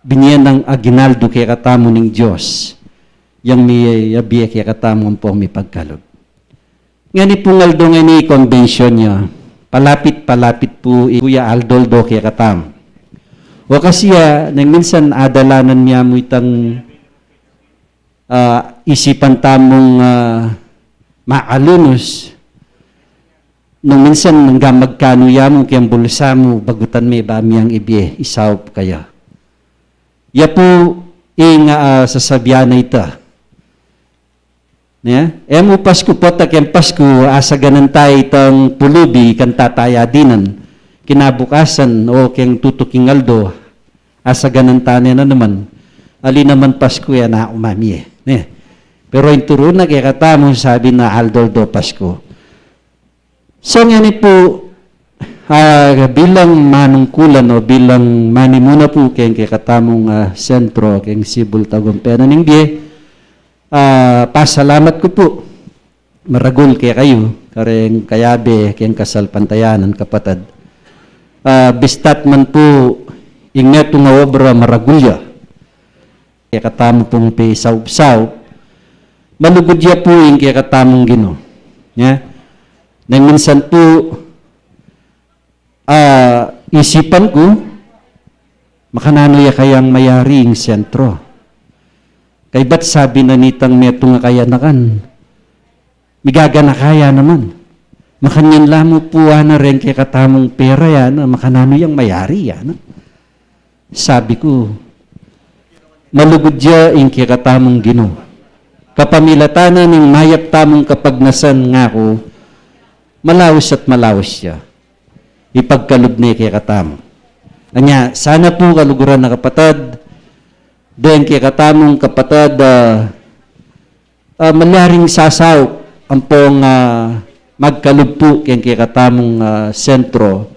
binie nang aginaldo kekatamu ning Dios, yang miyabie kekatamu ampong mipagkalub. Ngeni pung aldo ngeni, konbensyon ya, palapit-palapit pu i Kuya Aldo-aldo kekatamu. O kasi ya, neng minsan adalanan mi ya mu itang, ah, isipan tamung, ah, maalunus, nung minsan nung magkanu ya mu keng bulsa mu, bagutan me ba miyang ibie, isaup kaya. Ya pu ing, ah, sasabian na ita. Ne? E mu Pasku, pota keng Pasku, asaganan ta itang pulubi, kanta taya dinan. Kinabukasan, o keng tutuking aldo, asaganan ta ne na naman. Ali naman Pasku, e na umamie. Ne? Pero ing turu na kekatamu, sabi na aldo-aldo Pasku. So, ngeni pu, ah, bilang manungkulan o bilang manimuna pu keng kekatamung, ah, sentro, keng Sibul Tagumpay na ning Bie, ah, pasalamat ku pu maragul kekayu, kareng kayabe keng kasalpantayanan, kapatad. Ah, bistat man pu ing metung a obra maragul ya kekatamu pung pisaup-saup, malugud ya pu ing kekatamung Ginu. Ya? Neng minsan pu, ah, isipan ku, makananu ya kayang mayari ing sentro? Kaybat sabi na nitang metung a kayanakan, migaganaka ya naman. Makanyan la mu pu, ana, reng kekatamung pera ya, ana, makananu yang mayari ya, ana. Sabi ku, malugud ya ing kekatamung Ginu. Kapamilatan na ning mayap tamung kapagnasan, ngaku, malaus at malaus ya. Ipagkalub ne kekatamu. Anya, sana pu kaluguran a kapatad, deng kekatamung kapatad, ah, ah, malyaring sasaup ampong, ah, magkalub pu keng kekatamung, ah, sentro,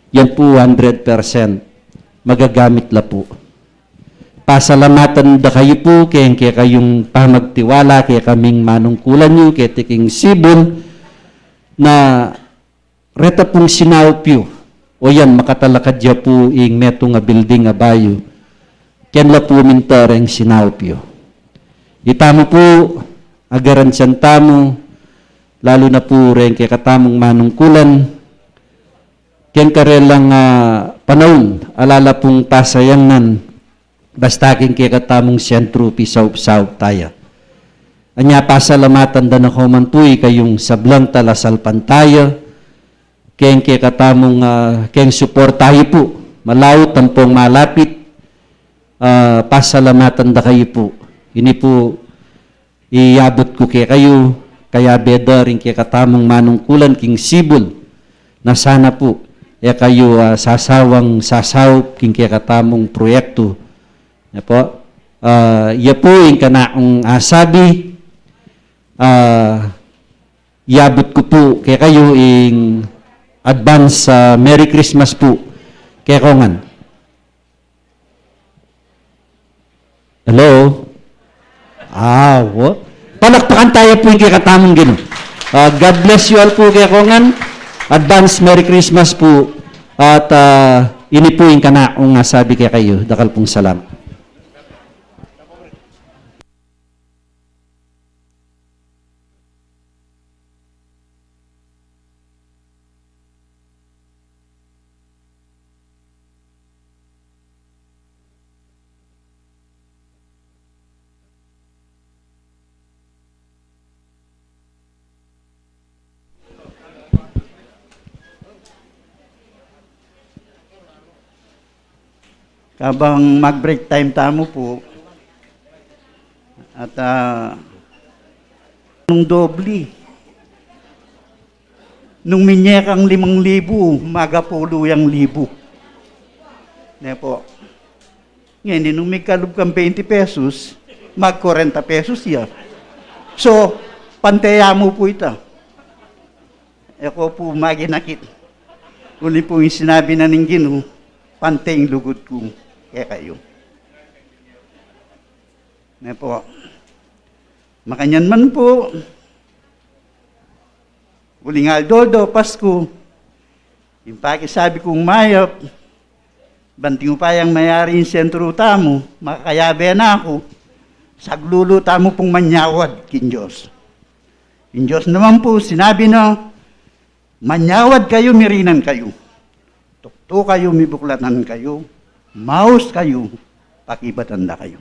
yan pu hundred percent magagamit la pu. Pasalamatan da kayu pu keng kekayung pamagtiwala kekaming manungkulan yu keti king Sibul na reta pung sinaup yu, o yan, makatalakad ya pu ing metung a building a bayu, ken la pu minta reng sinaup yu. Itamu pu, agarantian tamu, lalu na pu reng kekatamung manungkulan, keng karelang, ah, panaun, ala la pung pasayangnan, basta king kekatamung sentro pisaup-saup taya. Anya, pasalamatan da na ko man pu ikayung sablang talasalpantaya, keng kekatamung, ah, keng suporta yu pu, malaut ampong malapit, ah, pasalamatan da kayu pu. Ini pu, iabut ku kekayu, kayabe da ring kekatamung manungkulan king sibul, na sana pu e kayu, ah, sasawang sasaup king kekatamung proyektu. Ya pu, ah, ya pu ing kanaung asabi, ah, yabut ku pu kekayu ing advance, ah, Merry Christmas pu kekongan. Hello? Ah, wo. Palakpakan taya pu ing kekatamung Ginu. Ah, God bless you all pu kekongan. Advance Merry Christmas pu. At, ah, ini pu ing kanaung asabi kekayu. Dakal pung salamat. Kabang mag-break time tamu pu, at, ah, nung dobli, nung minye kang limang libu, magapulu yang libu. Ne pu. Ngeni, nung migkalub kang twenty pesos, mag-kwarenta pesos ya. So, pante ya mu pu ita. E ko pu maginakit. Uli pu ing sinabi na ning Ginu, pante ing lugud ku kekayu. Ne pu. Makanyan man pu, uling aldo-aldo Pasku, ing pakisabi kung mayap, bang upayang mayari ing sentru tamu, makakayabe na ku, saglulu tamu pung manyawad king Dios. Ing Dios naman pu, sinabi na, manyawad kayu, mirinan kayu. Tuktu kayu, mibuklatan kayu. Maus kayu, pakibatan da kayu.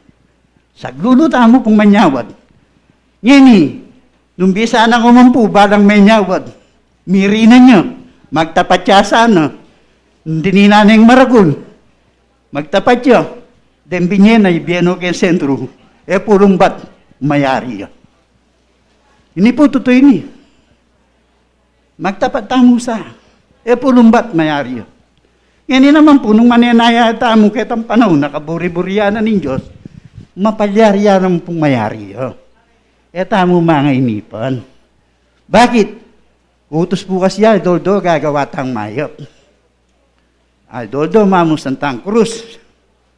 Saglulu tamu pung manyawad. Ngeni, nung bisa na ku man pu, balang manyawad, mirinan ya, magtapat ya sana, dininan neng maragul, magtapat ya, deng binye na, ibie no keng sentru, e pu lumbat, mayari ya. Ini pu tutu ini. Magtapat tamu sa. E pu lumbat mayari ya. Ngeni naman pu, nung manenaya tamu ketang panaun a kaburi-burian na ning Dios, mapalyari ya naman pung mayari ya. E tamu mangainipan. Bakit? Utus pu kasi ya, aldo-aldo gagawa tang mayap. Aldo-aldo mamusan tang krus.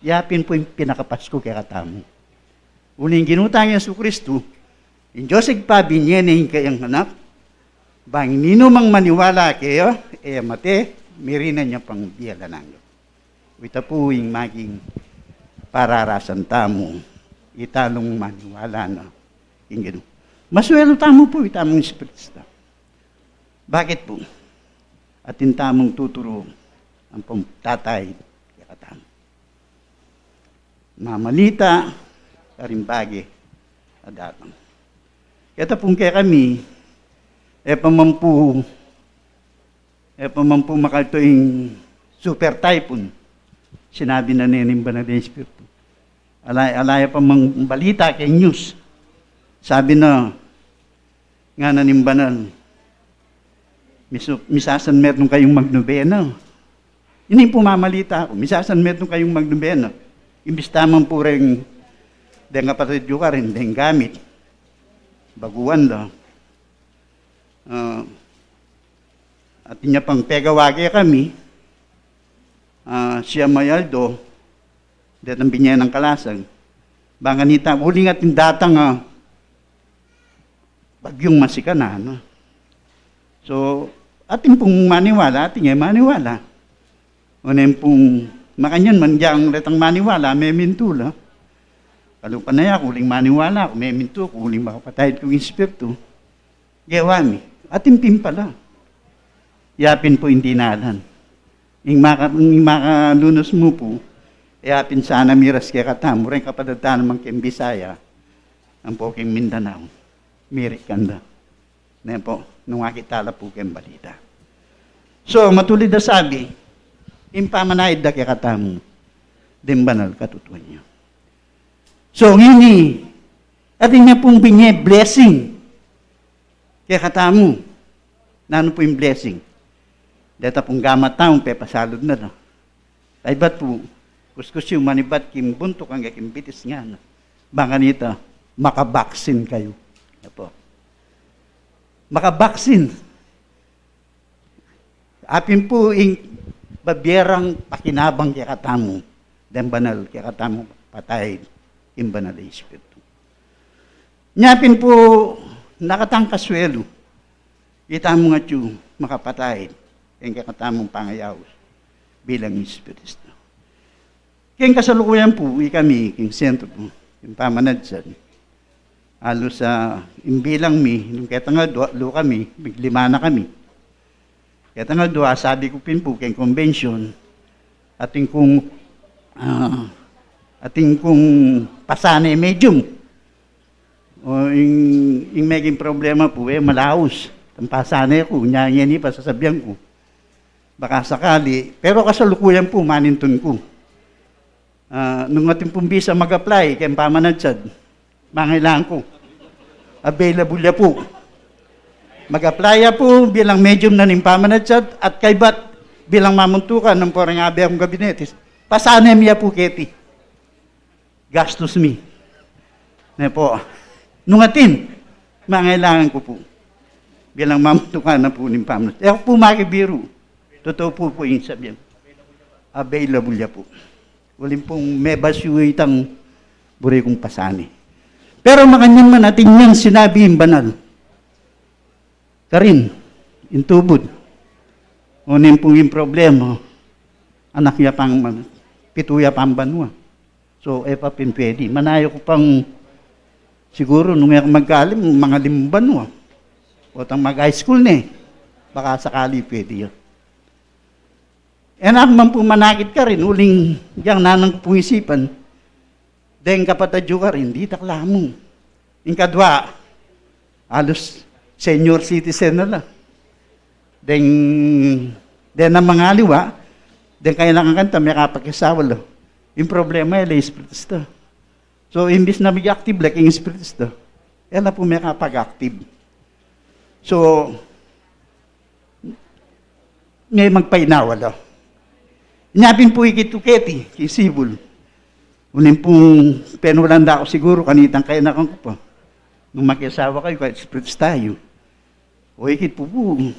Ya pin pu ing pinakapasku kekatamu. Uling Ginu tang Jesucristo, ing Dios Ibpa binye ne ing kayang anak, bang ninumang maniwala keya, e mate, mirinan ya pang bie alang angga. Ita pu ing maging pararasan tamu, ita nung maniwala na king Ginu. Maswelu tamu pu, ita mung Jesucristo. Bakit pu? Atin tamung tuturu ampong tatay kekatamu. Mamalita karing bage a datang. Keta pung kekami, e pa man pu, e pa man pu makaltu ing super typhoon, sinabi na ne ning Banal a Espiritu. Alay, alay pa mang balita keng news. Sabi na, ngana ning banal, misu-, misasanmetung kayung magnobena. Ini pu mamalita ku, misasanmetung kayung magnobena. Imbis tamang pu reng deng kapatid yu karin, deng gamit, baguan da. Ah, atin ya pang pegawa kekami, ah, siyam a aldo, detang binye nang kalasag. Bang kanita, uling atin datang, ah, bagyung masikanan, no? So, atin pung maniwala, atin e maniwala. Oneng pung makanyan man, diang retang maniwala, memintu la. Kalupa na ya ku, uling maniwala ku, memintu ku, uling makapatay ku ing espiritu. Gewa mi, atin pin pala. Ya pin pu ing dinalan. Ing maka-, ing makalunus mu pu, ya pin sana miras kekatamu, reng kapatad ta namang keng Bisaya, ampo keng Mindanao, mirik kanda. Ne pu, nung akit ta la pu keng balita. So, matulid a sabi, ing pamanayad da kekatamu, deng banal katutuan ya. So, ngeni, atin ya pung binye blessing. Kekatamu, nanu pu ing blessing? Deta pung gamat tamu, pepasalud na la. Kaybat pu, kuskus yu manibat king buntuk angga king bitis ngana. Bang kanita, makabaksin kayu. Apo. Makabaksin. Apin pu ing babie rang pakinabang kekatamu, deng banal kekatamu patay, ing Banal a Espiritu. Nya pin pu, nakatang kasuelu, itamu ngan atyu makapatay, king kekatamung pangayaus bilang Jesucristo. King kasalukuyan pu, ikami, king sentro pu, king pamanadsad. Alus, ah, ing bilang mi, nung ketang adwa, atlu kami, miglima na kami. Ketang adwa, sabi ku pin pu, king convention, atin kung, ah, atin kung pasane medium. O, ing, ing meging problema pu, e, malaus. Ing pasane ku, nya, ngeni pa sasabian ku. Baka sakali, pero kasalukuyan pu, manintun ku. Ah, nung atin pung bisa mag-apply, king pamanadsad, mangailangan ku. Available ya pu. Mag-apply ya pu bilang medium na ning pamanadsad at kaybat bilang mamuntukan nang poreng abe akung gabinetes. Pasanem ya pu keti. Gastus mi. Ne pu. Nung atin, mangailangan ku pu. Bilang mamuntukan na pu ning pamanadsad. E ku pu makibiru. Totoo pu pu ing sabian. Available ya pu. Uling pung mebasyu itang buri kung pasane. Pero makanyan man atin yang sinabi ing banal. Karin, ing tubud. Onin pung ing problema, anak ya pang man-, pitu ya pang banua. So, e pa pin pwede. Manaya ku pang siguru nung e ku magkalim, mangalim banua. O tang mag-high school ne. Baka sakali pwede ya. E na ku man pu manakit karin, uling yang nanan ku pung isipan, deng kapatad yu karin, ditak lamung. Ing kadwa, alus senior citizen na la. Deng, deng na mangaliwa, deng kayanakan kanita, mekapakisawa la. Ing problema, e la Espiritista. So, imbis na mag-active la king Espiritista, e la pu mekapag-active. So, ne magpainawa la. Nya pin pu ikit ku keti, king sibul. Uling pung penulan da ku siguru, kanitang kayanakan ku pa. Nung makiasawa kayu, kaya Espiritista yu. O ikit pu pu,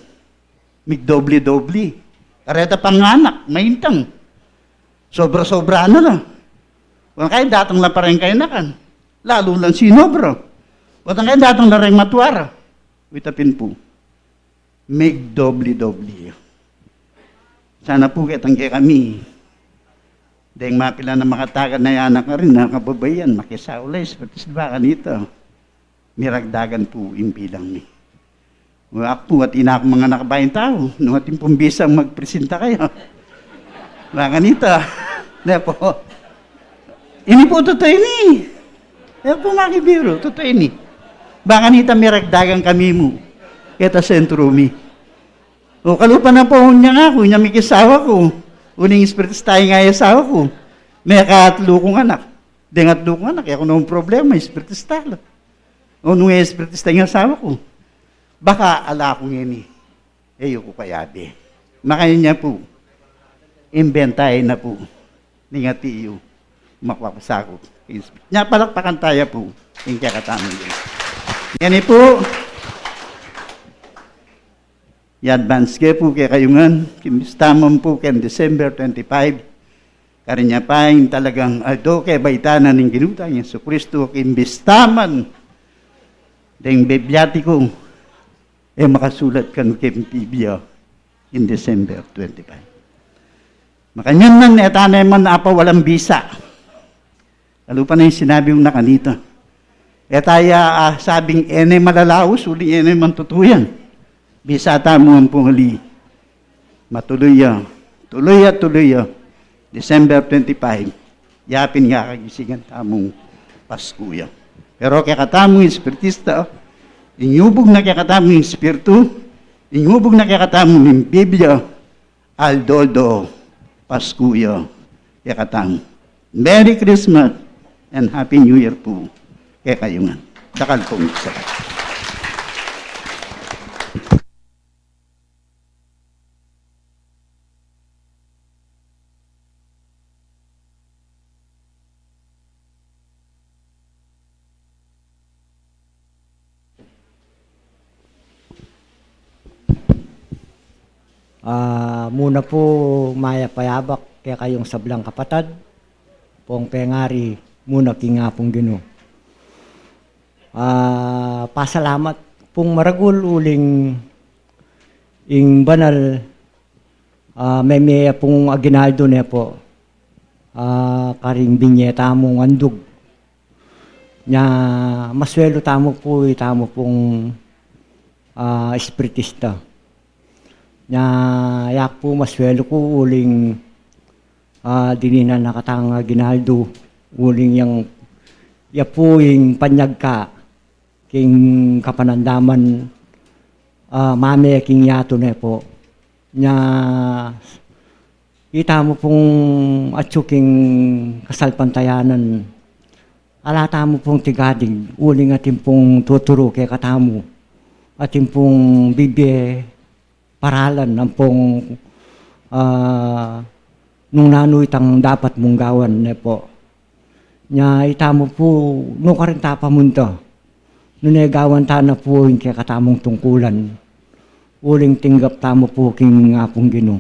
migdobli-dobli. Kareta pang anak, maintang. Sobra-sobra na la. Wa kaya datang la pa reng kayanakan. Lalu lang sinobra. Wa kaya datang la reng matua ra. Wita pin pu. Migdobli-dobli. Sana pu ketang kekami, deng mapilan a makatagan a anak karin a kababaihan, makisawa la, Espiritista, kanita. Miragdagan pu ing bilang mi. Wa, aku pu, atin na kung manganak a baing tau, nung atin pung bisang magpresinta kaya. Wa, kanita. Ne pu. Ini pu, tutu ini. E ku pu makibiru, tutu ini. Bang kanita miragdagan kami mu keta sentro mi. O kalupa na pu, unyang aku, inya mikisawa ku. Uling Espiritista ing asawa ku. Mekatlu kung anak. Deng atlu kung anak, e ku nung problema, Espiritista la. O nung Espiritista ing asawa ku. Baka ala ku ngeni. E yu ku kayabe. Makanyan pu, imbenta ye na pu ning ati yu, makapasakop. Nya palakpakan taya pu ing kekatamung Ginu. Ngeni pu, i-advance ke pu kekayu ngan, king bista man pu keng December twenty-five, karin ya pa ing talagang aldo kebaitan na ning Ginu tang Jesucristo, king bista man deng Bibliatiku, e makasulat kanu keng Biblia ing December twenty-five. Makanyan man, e tane man apawalang bisa. Kalupa na ing sinabi ku na kanita. E taya, ah, sabing e ne malalaus, uling e ne man tutu yan. Bisa tamu ampong ali. Matuluy ya, tuluy ya, tuluy ya. December twenty-five, yapin ya kagisingan tamung Pasku ya. Pero kekatamung Espiritista, inyubug na kekatamu ing Espiritu, inyubug na kekatamu ing Biblia, aldo-aldo Pasku ya kekatamu. Merry Christmas and Happy New Year pu kekayu ngan. Dakal pung salamat. Ah, muna pu, mayap a yabak kekayung sablang kapatad, pung pengari muna king Apung Ginu. Ah, pasalamat pung maragul uling ing banal, ah, meme ya pung aginaldo ne pu, ah, karing binye tamung andug. Nya, maswelu tamu pu, itamu pung, ah, espiritista. Nya, ya pu maswelu ku uling, ah, dininan na katang aginaldo, uling yang, ya pu ing panyagka king kapanandaman, ah, mame king yatu ne pu. Nya, itamu pung atyu king kasalpantayanan, ala tamu pung tigadig, uling atin pung tuturu kekatamu, atin pung bibie paralan ampong, ah, nung nanu itang dapat mung gawan ne pu. Nya itamu pu, nukarin ta pamunta, nune gawan ta na pu ing kekatamung tungkulan, uling tinggap tamu pu king Apung Ginu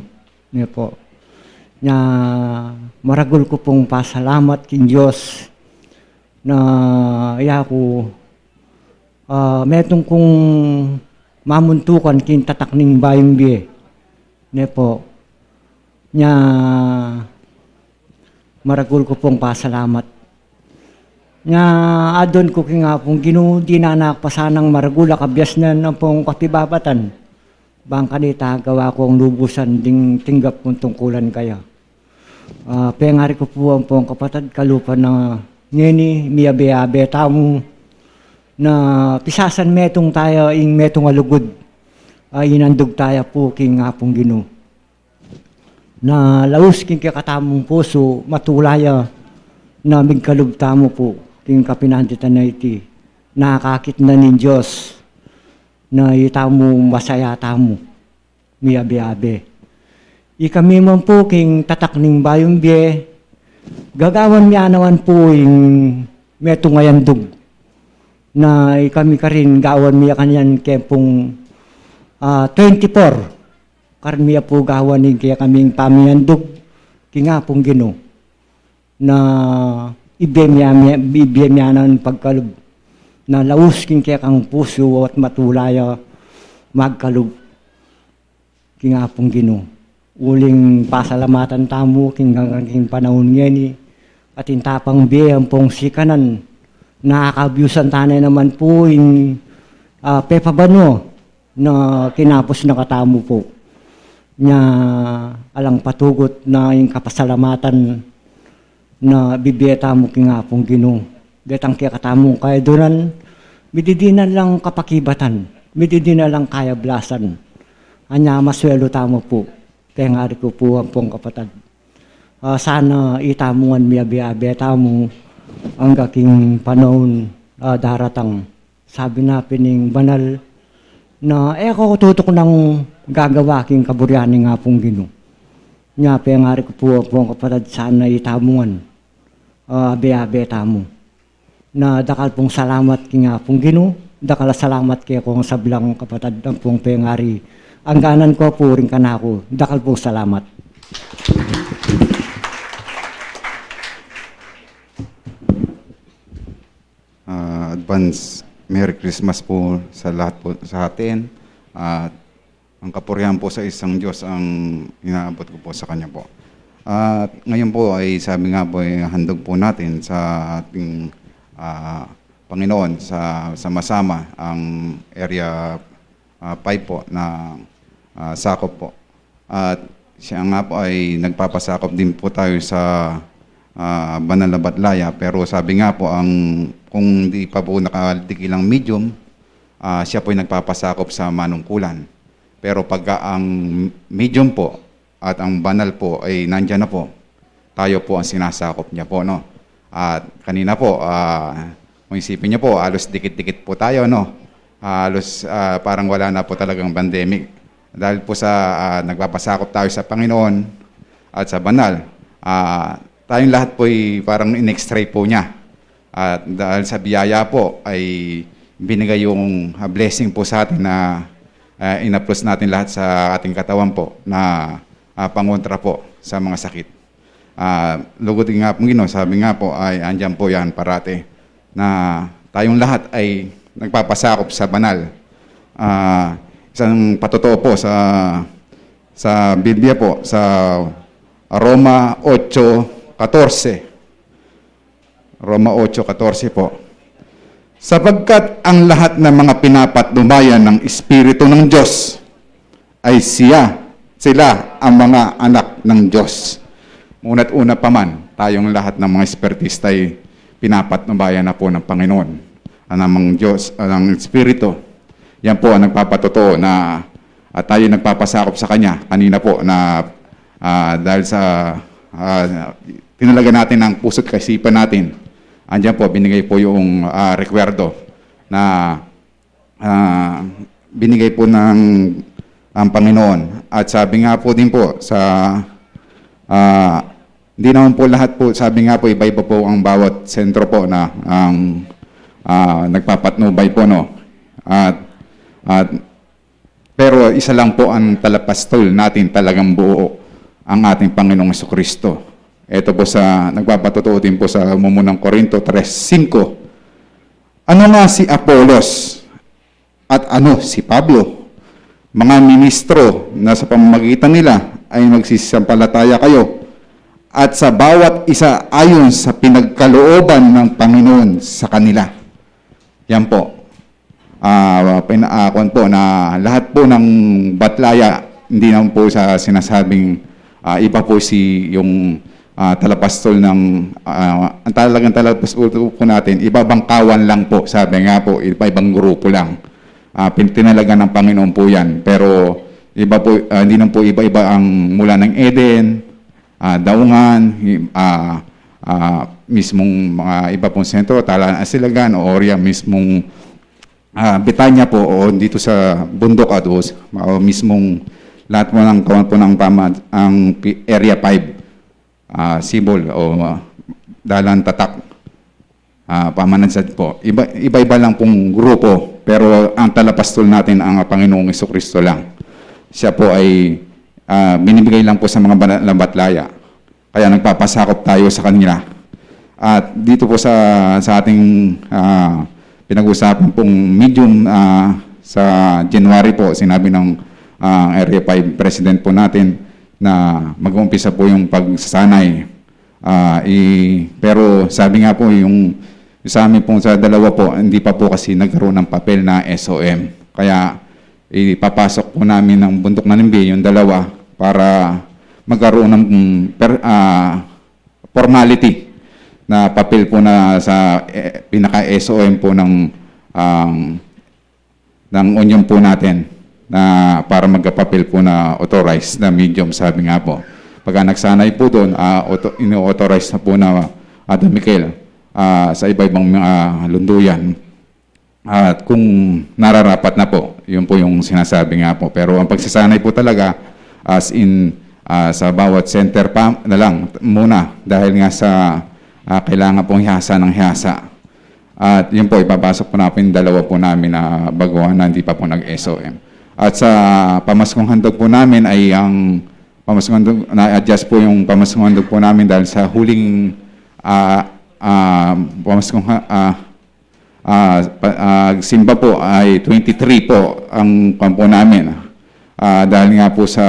ne pu. Nya, maragul ku pung pasalamat king Dios na ya ku, ah, metung kung mamuntukan king tatak ning bayung bie ne pu. Nya, maragul ku pung pasalamat. Nya, adwan ku king Apung Ginu, dinan na ku pa sanang maragul a kabiasnan ampong kapibabatan, bang kanita gawa kung lubusan ding tinggap kung tungkulan kaya. Ah, pengari ku pu ampong kapatad, kalupa na ngeni, miyabe-abe tamu na pisasan metung taya ing metung a lugud, ah, inandug taya pu king Apung Ginu. Na laus king kekatamung pusu, matula ya na migkalub tamu pu king kapinanditan a iti, nakakit na ning Dios na itamu masaya tamu, miyabe-abe. Ikami man pu king tatak ning bayung bie, gagawan mi ya naman pu ing metung a andug. Na ikami karin gawan mi ya kanyan keng pung, ah, twenty-four. Karin mi ya pu gawan ing kekaming pamiandug king Apung Ginu. Na ibie mi ya, ibie mi ya naman pagkalub. Na laus king kekang pusu at matula ya magkalub king Apung Ginu. Uling pasalamatan tamu king ganggang king panaun ngeni, atin tapang bie ampong sikanan, nakakabiusan ta ne naman pu ing, ah, pepabanua na kinapus na katamu pu. Nya, alang patugut na ing kapasalamatan na bibie tamu king Apung Ginu. Detang kekatamung kayadunan, mididinan lang kapakibatan, mididinan lang kayablasan. Anya maswelu tamu pu, pengari ku pu ampong kapatad. Ah, sana itamu ngan miyabe-abe tamu angga king panaun, ah, daratang. Sabi na pin ning banal na e ku tutuknang gagawa king kaburian ning Apung Ginu. Nya pengari ku pu ampong kapatad, sana itamu ngan, ah, abe-abe tamu. Na dakal pung salamat king Apung Ginu, dakal a salamat kekong sablang kapatad ampong pengari. Angganan ku pu ring kanaku, dakal pung salamat. Ah, advance Merry Christmas po sa lahat po sa atin. At ang kapurihan po sa isang Diyos ang inaabot ko po sa kanya po. At ngayon po ay sabi nga po ay handog po natin sa ating, ah, Panginoon sa sama-sama ang area, ah, five po na, ah, sakop po. At siya nga po ay nagpapasakop din po tayo sa, ah, banal na batlaya. Pero sabi nga po, ang, kung di pa po nakadikilang medium, ah, siya po ay nagpapasakop sa manungkulan. Pero pagka ang medium po at ang banal po ay nandiyan na po, tayo po ang sinasakop niya po, no? At kanina po, ah, kung isipin niyo po, halos dikit-dikit po tayo, no? Halos, ah, parang wala na po talagang pandemic. Dahil po sa, ah, nagpapasakop tayo sa Panginoon at sa banal, ah, tayong lahat po'y parang in-extray po niya. At dahil sa biyaya po ay binigay yung, ah, blessing po sa atin na ah, inaplos natin lahat sa ating katawan po na, ah, pangontra po sa mga sakit. Ah, lugod nga po, Gino, sabi nga po, ay andyan po yan parati na tayong lahat ay nagpapasakop sa banal. Ah, isang patotoo po sa, sa Biblia po, sa Roma ocho katorse. Roma ocho katorse po. Sapagkat ang lahat ng mga pinapatnubayan ng Espiritu ng Diyos ay siya, sila ang mga anak ng Diyos. Una't una pa man, tayong lahat ng mga espiritista ay pinapatnubayan na po ng Panginoon. Ang namang Diyos, ang Espiritu, yan po ang nagpapatotoo na, at tayo nagpapasakop sa Kanya. Kanina po na, ah, dahil sa, ah, tinalaga natin ang puso't kaisipan natin, andyan po, binigay po yung, ah, rekwerdo na, ah, binigay po ng ang Panginoon. At sabi nga po din po sa, ah, hindi naman po lahat po, sabi nga po, iba-iba po ang bawat sentro po na ang, ah, nagpapatnubay po, no? At, at, pero isa lang po ang talapastol natin talagang buo, ang ating Panginoong Hesukristo. Ito po sa, nagpapatotoo din po sa mumunang Korinto tres singko. Ano nga si Apolos at ano si Pablo? Mga ministro na sa pamamagitan nila ay magsisampalataya kayo, at sa bawat isa ayon sa pinagkalooban ng Panginoon sa kanila. Yan po. Ah, pina-, ah, kwan po, na lahat po ng batlaya, hindi naman po sa sinasabing, ah, iba po si yung, ah, talapastol ng, ah, ang talagang talapastol po natin, iba-ibang kawan lang po, sabi nga po, iba-ibang grupo lang. Ah, pin-, tinalaga ng Panginoon po yan. Pero iba po, ah, hindi naman po iba-iba ang mula ng Eden, ah, Daungan, i-, ah, ah, mismong mga iba pong sentro, Talaan, Asilagan, o Oria, mismong, ah, Betania po, o dito sa bundok at o s-, o mismong lahat po ng kawan po ng pama-, ang pi-, Area five, ah, Sibol, o, ah, Dalan, Tatak, ah, Pamanansad po. Iba, iba-iba lang pong grupo, pero ang talapastol natin ang Panginoong Hesukristo lang. Siya po ay, ah, binibigay lang po sa mga banal na batlaya. Kaya nagpapasakop tayo sa kanila. At dito po sa, sa ating, ah, pinag-usapan pong medium, ah, sa January po, sinabi ng, ah, Area five President po natin na mag-uumpisa po yung pagsasanay. Ah, i-, pero sabi nga po, yung sa amin pong sa dalawa po, hindi pa po kasi nagkaroon ng papel na S O M. Kaya ipapasok po namin ng Bundok ng Nimbi, yung dalawa, para magkaroon ng, mm, per-, ah, formality na papel po na sa, eh, pinaka-S O M po ng, um, ng union po natin na para magkapapel po na authorized na medium, sabi nga po. Pagka nagsanay po doon, ah, auto-, ino-authorize na po na, ah, dumikil, ah, sa iba-ibang mga lunduyan. At kung nararapat na po, yun po yung sinasabi nga po. Pero ang pagsasanay po talaga, as in, ah, sa bawat center pa na lang muna dahil nga sa, ah, kailangan pong hiyasa ng hiyasa. At yun po, ipapasok po namin dalawa po namin na baguhan na hindi pa po nag-S O M. At sa pamaskong handog po namin ay ang pamaskong handog, na-adjust po yung pamaskong handog po namin dahil sa huling, ah, ah, pamaskong ha-, ah, ah, pa-, ah, simba po ay twenty-three po ang kwan po namin. Ah, dahil nga po sa,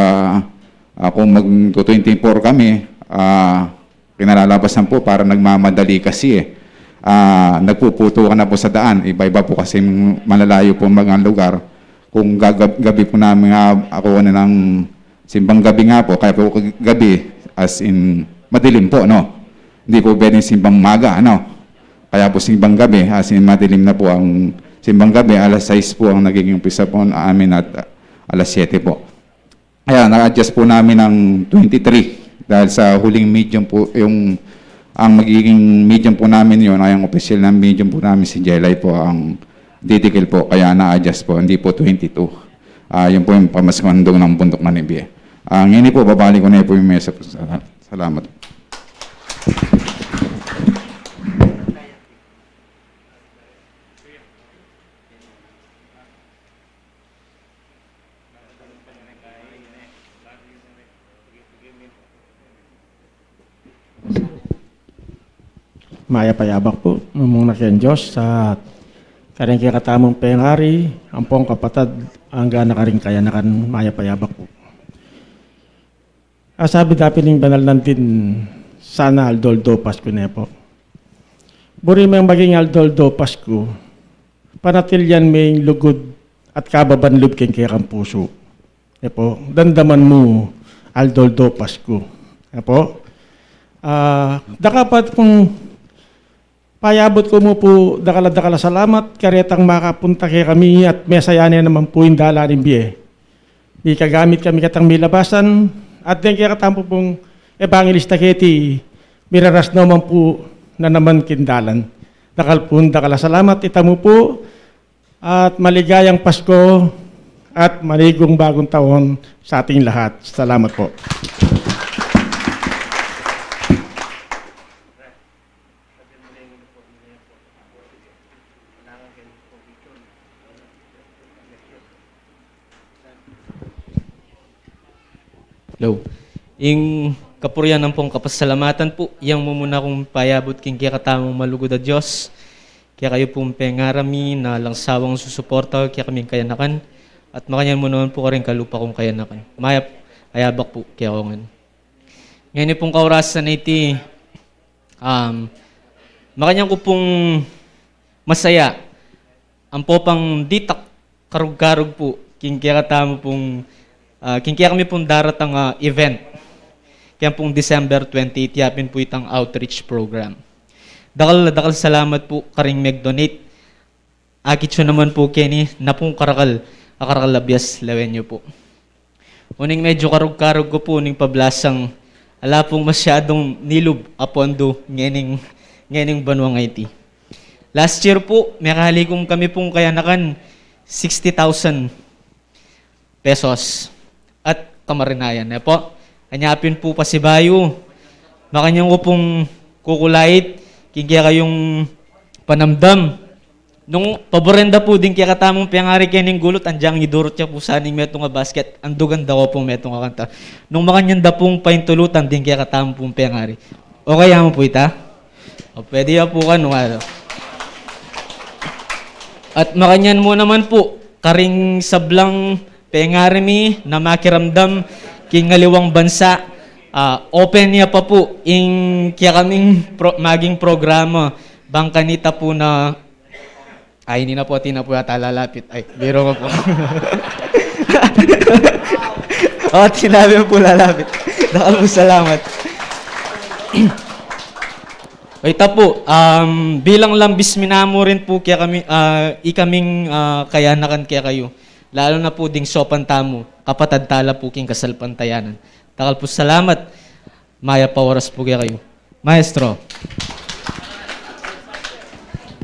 ah, kung mag-, twenty-four kami, ah, kinalalabasan po para nagmamadali kasi eh. Ah, nagpuputukan na po sa daan. Iba-iba po kasi malalayo po mga lugar. Kung gagab-, gabi po namin nga ako na ng simbang gabi nga po, kaya po gabi, as in, madilim po, no? Hindi po pwedeng simbang maga, ano? Kaya po simbang gabi, as in, madilim na po ang simbang gabi, alas sais po ang nagiging umpisa po amin at, ah, alas siyete po. Kaya na-adjust po namin ng twenty-three dahil sa huling medium po, yung, ang magiging medium po namin yun, ay ang opisyal na medium po namin si Jelay po ang didikil po, kaya na-adjust po, hindi po twenty-two. Ah, yun po yung pamaskong handog ng Bundok ng Nimbi. Ah, ngayon po, babalik ko na po yung mesa po. Salamat. Mayap a yabak pu, mumuna king Dios, at karing kekatamung pengari, ampong kapatad, angga na karing kayanakan, mayap a yabak pu. Asabi da pin ning banal nandin, sana aldo-aldo Pasku ne pu. Buri meng maging aldo-aldo Pasku, panatilian meng lugud at kababan lub king kekang pusu. E pu, damdaman mu aldo-aldo Pasku. E pu, ah, dakal pa pung payabut ku mu pu dakal a dakal a salamat, karetang makapunta kekami at mesaya ne naman pu ing dalan ning bie. Mikagamit kami ketang milabasan, at deng kekatamu pung ebanghelista keti, miraras no man pu na naman king dalan. Dakal pung dakal a salamat, itamu pu, at maligayang Pasko at manigong bagong taon sa ating lahat. Salamat po. Hello. Ing kapurian ampong kapasalamatan pu, yang mumuna kung payabut king kekatamung malugud a Dios, kekayu pung pengarami na alang sawang susuporta kekaming kayanakan, at makanyan mu naman pu karing kalupa kung kayanakan. Mayap a yabak pu kekayu ngan. Ngeni pung kaurasan a iti, um, makanyan ku pung masaya ampo pang ditak karug-karug pu king kekatamu pung, ah, king kekami pung daratang a event. Keng pung December twenty-eight, yapin pu itang outreach program. Dakal, dakal salamat pu karing meg-donate. Akit yu naman pu keni, na pung karakal, a karakal a bias lawen yu pu. Uling medyu karug-karug ku pu ning pablasang ala pung masyadung nilub a pondo ngening, ngening banua ngeni. Last year pu, mekalikum kami pung kayanakan sixty thousand pesos at kamarinayan. E pu, anya pin pu pasibayu, makanyan ku pung kukulait king kekayung panamdam. Nung paburen da pu ding kekatamung pengari kening gulut, anjang idurut ya pu sa ning metung a basket, andugan da ku pung metung a kanta. Nung makanyan da pung paintulutan ding kekatamung pengari. Okay ya mu pu ita? O, pwede ya pu kanu, ano. At makanyan mu naman pu, karing sablang pengari mi na makiramdam king aliwang bansa, ah, open ya pa pu ing kekaming pro-, maging programa, bang kanita pu na Ay, ini na pu, atin na pu yata lalapit. Ay, biro ku pu. O, atin na pu lalapit. Dakal pung salamat. O, ita pu, um, bilang lambis mi namu rin pu kekami, ah, ikaming, ah, kayanakan kekayu. Lalu na pu ding saupan tamu, kapatad tala pu king kasalpantayanan. Dakal pung salamat. Mayap a oras pu kekayu. Maestro.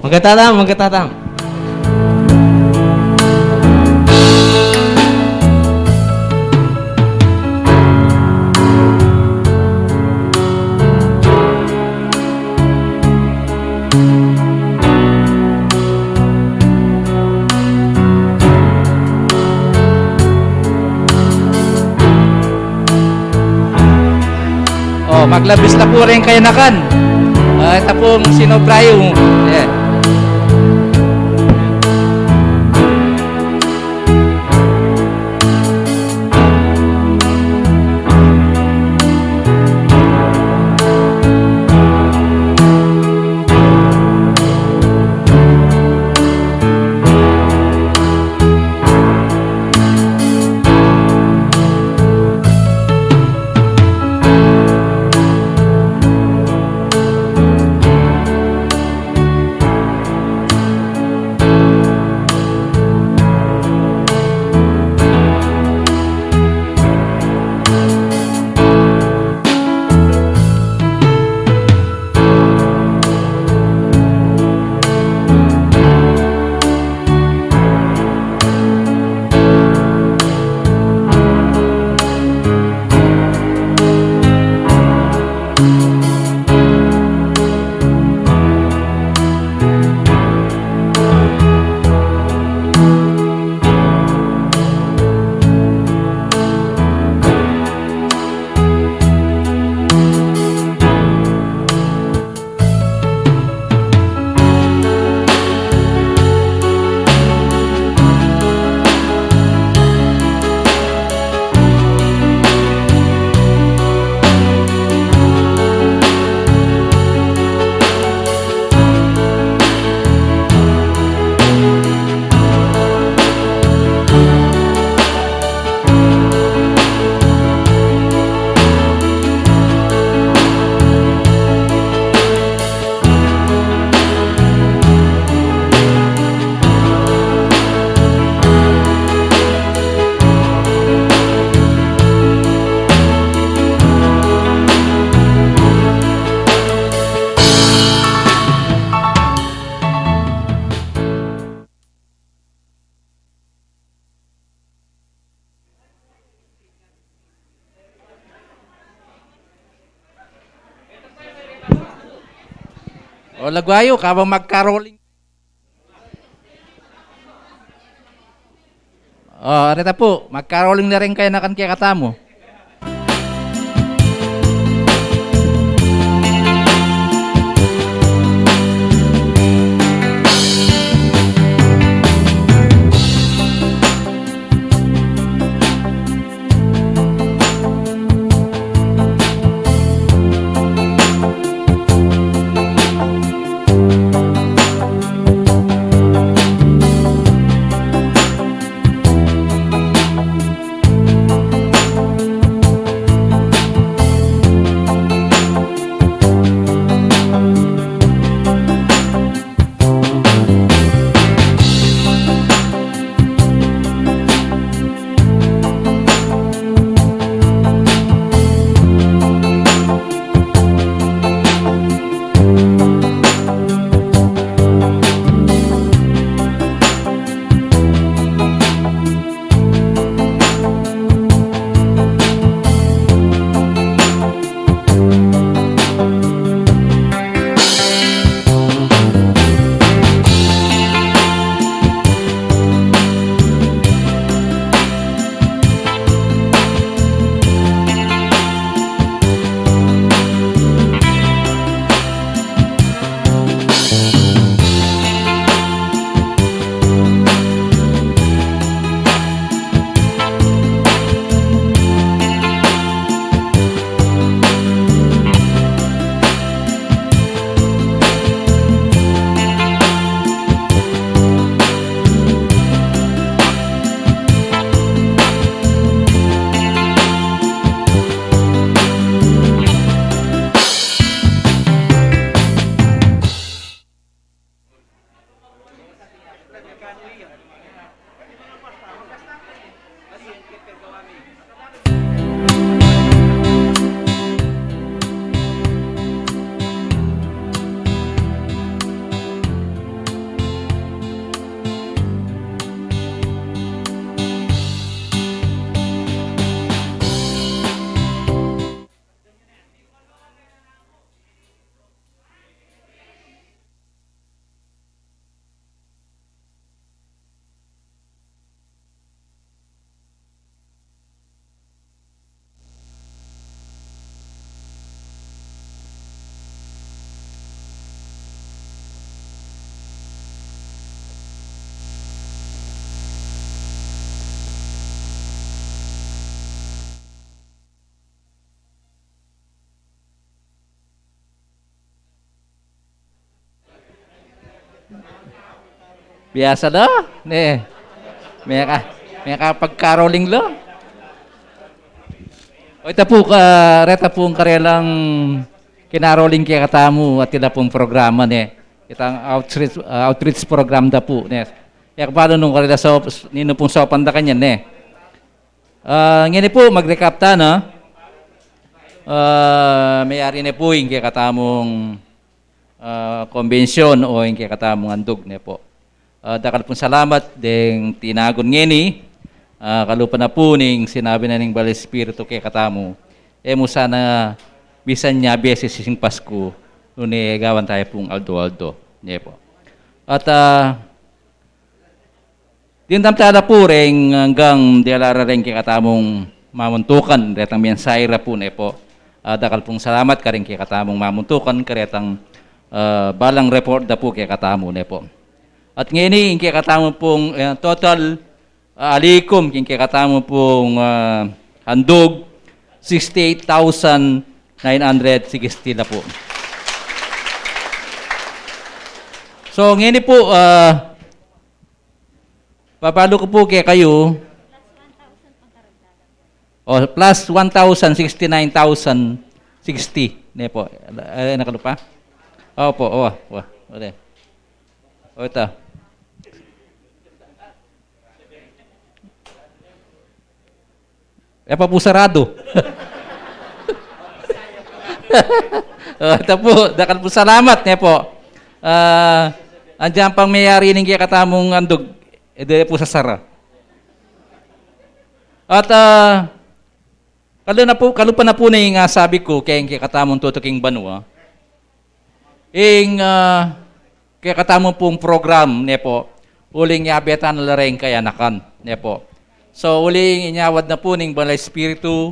Magkatatam, magkatatam. O, maglabis na pu ring kayanakan. O, ita pung sinobra yu. Yeah. O, lagu yu, kabang magkaroling. O, reta pu, magkaroling na rin kayu na kekatamu. Biasa da, ne. Meka, meka pagkaroling lo. O, ita pu, ka, reta pung karelang kinaroling kekatamu at ita pung programa, ne. Itang outreach, ah, outreach program da pu, ne. Yak balu nung karela so, ninu pung sopan da kanyan, ne. Ah, ngeni pu, mag-recap ta, no? Ah, meyari ne pu ing kekatamung, ah, kombensyon o ing kekatamung andug, ne pu. Ah, dakal pung salamat deng tinagun ngeni, ah, kalupa na pu ning sinabi na ning Bale Espiritu kekatamu. E mu sana misan nya beses ising Pasku, nune gawan tayu pung aldo-aldo, ne pu. At, ah, Dimdam tala pu reng anggang dela ra reng kekatamung mamuntukan, retang mensahe ra pu, ne pu. Ah, dakal pung salamat kareng kekatamung mamuntukan, karetang, ah, balang report da pu kekatamu, ne pu. At ngeni, ing kekatamu pung, eh, total, ah, alikum, ing kekatamu pung, ah, handug, sixty-eight thousand nine hundred sixty la pu. So, ngeni pu, ah, Babalu ku pu kekayu. O, plus one thousand, sixty-nine thousand sixty. Ne pu. E, nakalupa? Opo, o, o, o, de. O, ita. E pa pu saradu. O, ita pu, dakal pu salamat, ne pu. Ah, andiyan pang meyari ning kekatamung andug, e de pu sasara. At, ah, kalu na pu, kalupa na pu ning, ah, sabi ku keng kekatamung tutuking banua. Ing, ah, kekatamu pung program, ne po, uling yabe ta na la reng kayanakan, ne po. So, uling inyawad na pu ning Banal Espiritu,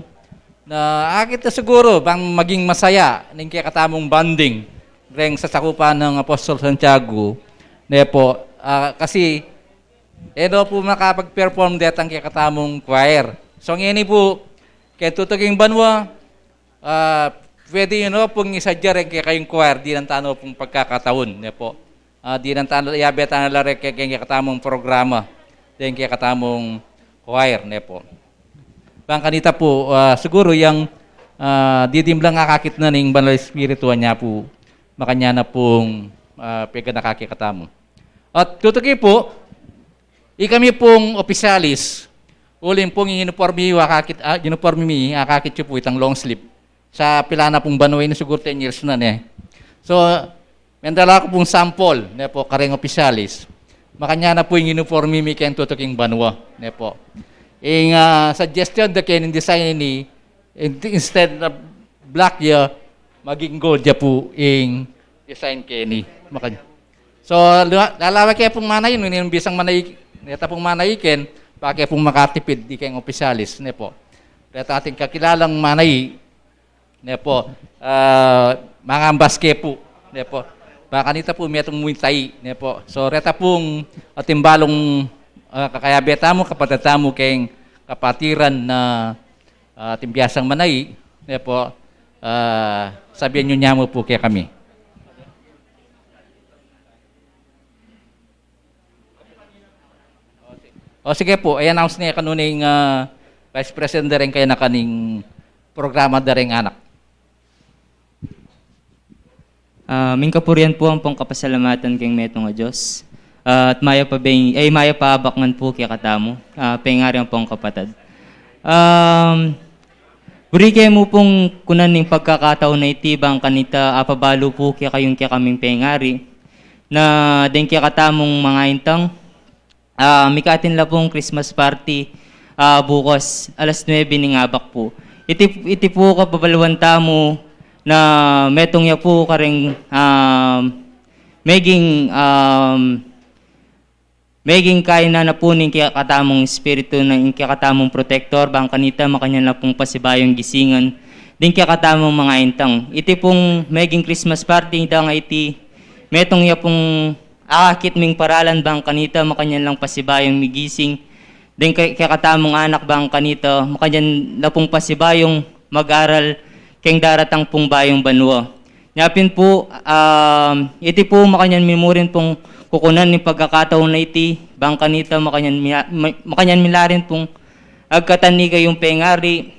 na akit na siguru bang maging masaya ning kekatamung bonding reng sasakupan nang Apostol Santiago, ne po. Ah, kasi, e no pu makapag-perform detang kekatamung choir. So, ngeni pu, keng tutuking banua, ah, pwede yu no pung isadya reng kekayung choir, dinan ta no pung pagkakataun, ne po. Ah, dinan ta no, yabe ta na la reng ke-, keng kekatamung programa, deng kekatamung choir, ne po. Bang kanita pu, ah, siguru yang, ah, didimlang akakit na ning Banal Espiritu anya pu, makanyan na pung, ah, peganaka kekatamu. At tutuki pu, ikami pung opisyalis, uling pung ing uniforme yu akakit, ah, uniforme mi, akakit yu pu itang long sleeve. Sa pila na pung banua ini, siguru ten years na, ne. So, mendala ku pung sample, ne po, kareng opisyalis. Makanyan na pu ing uniforme mi keng tutuking banua, ne po. Ing, ah, suggestion da keni ing design ini, in-, instead na black ya, maging gold ya pu ing design keni. Makanyan. So, lua-, lalawe ke pung manai, nung ning bisang manai, neta pung manai ken, pake pung makatipid, ikeng opisyalis, ne po. Reta ating kakilalang manai, ne po, ah, mangambas ke pu, ne po. Bang kanita pu, metung muing tai, ne po. So, reta pung ating balung, ah, kakayabe tamu, kapatad tamu keng kapatiran na, ah, ating biasang manai, ne po, ah, sabian yu namu pu kekami. O, sige pu, i-announce ne kanu ning, ah, Vice President da reng kayanakan ing programa da reng anak. Ah, mingkapurian pu ampong kapasalamatan keng metung a Dios. Ah, at mayap a beng-, ay, mayap a abak ngan pu kekatamu, ah, pengari ampong kapatad. Um, buri ke mu pung kunan ning pagkakataun a iti bang kanita apabalu pu kekayu ing kekaming pengari na deng kekatamung mangaintang, ah, mikatin la pung Christmas party, ah, bukas, alas nuebe ning abak pu. Iti, iti pu kapabaluan tamu na metung ya pu kareng, ah, meging, ah, meging kainan na pu ning kekatamung espiritu na ing kekatamung protektor, bang kanita makanyan la pung pasibayung gisingan ding kekatamung mangaintang. Iti pung meging Christmas party da nga iti, metung ya pung akakit ming paralan bang kanita makanyan lang pasibayung migising ding ke-, kekatamung anak bang kanita makanyan la pung pasibayung mag-aral keng daratang pung bayung banua. Nya pin pu, um, iti pu makanyan mi mu rin pung kukunan ning pagkakataun a iti, bang kanita makanyan mi-, ma-, makanyan mi la rin pung agkatan ikayung pengari,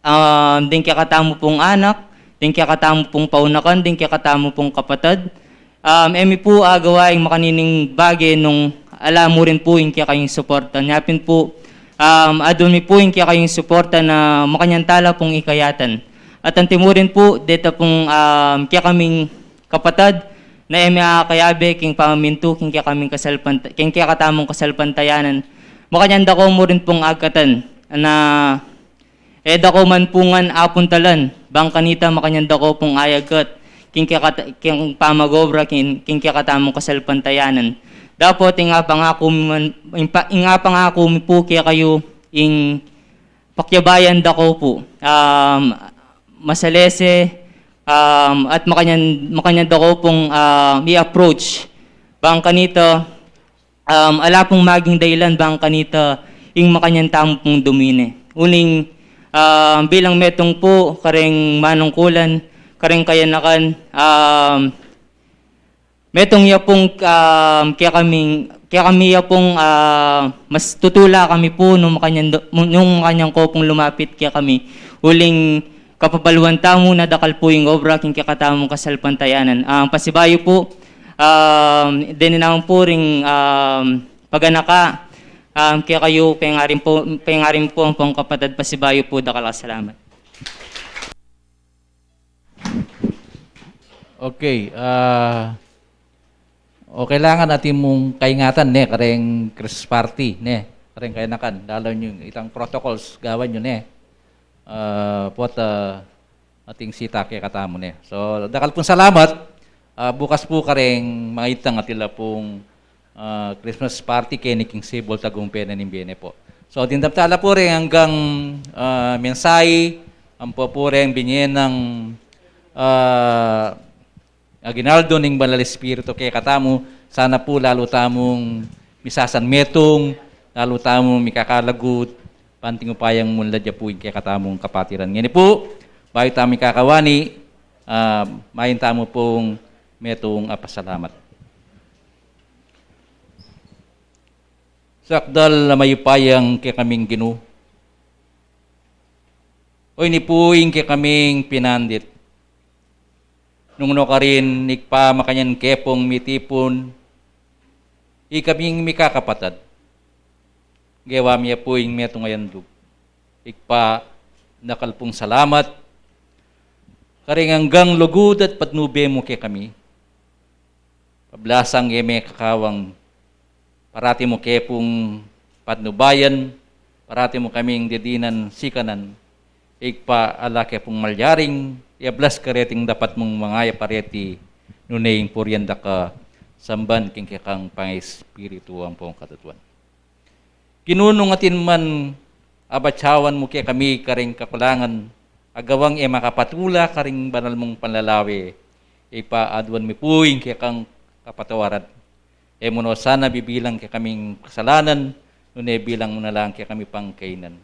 um, ding kekatamu pung anak, ding kekatamu pung paunakan, ding kekatamu pung kapatad. Um, e mi pu agawa ing makanining bage nung ala mu rin pu ing kekayung suporta. Nya pin pu, um, adwan mi pu ing kekayung suporta na makanyan ta la pung ikayatan. At anti mu rin pu, deta pung, um, kekaming kapatad na e mi akayabe king pamamintu king kekaming kasalpanta-, king kekatamung kasalpantayanan. Makanyan da ko mu rin pung agkatan na e da ko man pu ngan apuntalan, bang kanita makanyan da ko pung ayagkat king kekata-, king pamag-obra king, king kekatamung kasalpantayanan. Dapot ing apangaku mi man, ing pa-, ing apangaku mi pu kekayu, ing pakyabayan da ko pu, um, masalese, um, at makanyan, makanyan da ko pung, um, i-approach. Bang kanita, um, ala pung maging dahilan bang kanita ing makanyan tamu pung dumine. Uling, um, bilang metung pu kareng manungkulan, kareng kayanakan, um, metung ya pung, um, kekami, kekami ya pung, ah, mas tutula kami pu nung makanyan do-, nung makanyan ko pung lumapit kekami. Uling kapabaluan tamu na dakal pu ing obra king kekatamung kasalpantayanan. Ah, pasibayu pu, um, deni naman pu ring, um, paganaka, um, kekayu, pengarin pu, pengarin pu ampong kapatad, pasibayu pu, dakal a salamat. Okay, ah, o kailangan atin mung kaingatan, ne, kareng Christmas party, ne, kareng kayanakan, lalu yu itang protocols, gawan yu, ne. Ah, pot, ah, ating sita kekatamu, ne. So, dakal pung salamat, Ah, bukas pu kareng maitang atila pung, ah, Christmas party keni king Sibul Tagumpay ning Bie ne pu. So, dindam tala pu reng anggang, ah, mensahe, ampo pu reng binye nang, ah, aginaldo ning Banal Espiritu kekatamu, sana pu lalu tamung misasanmetung, lalu tamung mikakalugud, ban ing upayang munlad ya pu ing kekatamung kapatiran. Ngeni pu, bayu tamu mikakawani, ah, mayan tamu pung metung a pasalamat. Sakdal a mayupayang kekaming Ginu, oyni pu ing kekaming pinandit. Nung nukarin, Ibpa, makanyan ke pung mitipun ikaming mikakapatad, gewa mi ya pu ing metung a yandug. Ibpa, dakal pung salamat kareng anggang lugud at patnube mu kekami. Pablasang e me kakawang, parati mu ke pung patnubayan, parati mu kaming didinan sikanan. Ibpa, ala ke pung malyaring iablas kareting dapat mung mangayap areti, nune ing purian da ka samban king kekang pang-Espiritu ampong katatuan. Ginu, nung atin man abatsawan mu kekami kareng kakulangan, agawang e makapatula kareng banal mung panlalawe, Ibpa, aduan mi pu ing kekang kapatawaran. E mu no sana bibilang kekaming kasalanan, nune bilang mu na lang kekami pang kainan.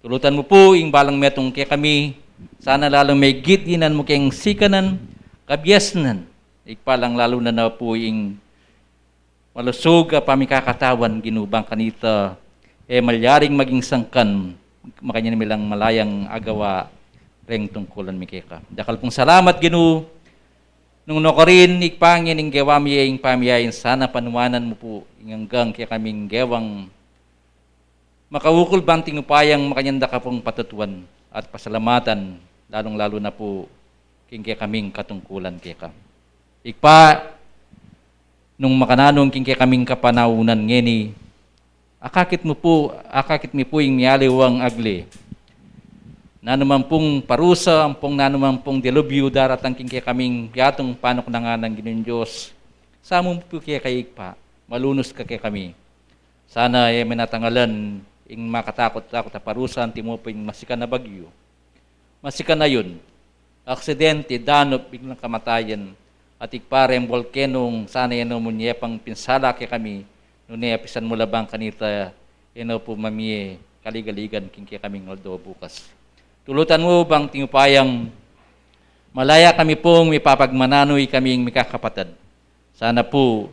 Tulutan mu pu ing balang metung kekami, sana lalu megit dinan mu keng sikanan, kabiasnan, Ibpa, lalu na na pu ing malusug a pamikakatawan, Ginu, bang kanita e malyaring maging sangkan, makanyan mi lang malayang agawa reng tungkulan mi keka. Dakal pung salamat, Ginu, nung nukarin, Ibpa, ngening gewa mi ing pamiyain, sana panuanan mu pu ing anggang kekaming gewang makaukul ban ing upayang makanyan da ka pung patatuan at pasalamatan, lalung-lalu na pu king kekaming katungkulan keka. Ibpa, nung makananu king kekaming kapanaunan ngeni, akakit mu pu, akakit mi pu ing mialiwang agle. Nanu man pung parusa, ampong nanu man pung delubyu daratang king kekaming yatung panuknangan, Ginung Dios, samu mu pu keka, Ibpa, malunus ka kekami. Sana e me natangalan ing makatakut-takut a parusa, antimo pu ing masikan a bagyu, masikan a ayun, aksidente, danup, biglang kamatayan, at Ibpa, reng bolkenung sana e no mu ne pang pinsala kekami, nune apisan mu la bang kanita e no pu mamie kaligaligan king kekaming aldo bukas. Tulutan mu bang ing upayang malaya kami pung mipapagmananu ikaming mikakapatad. Sana pu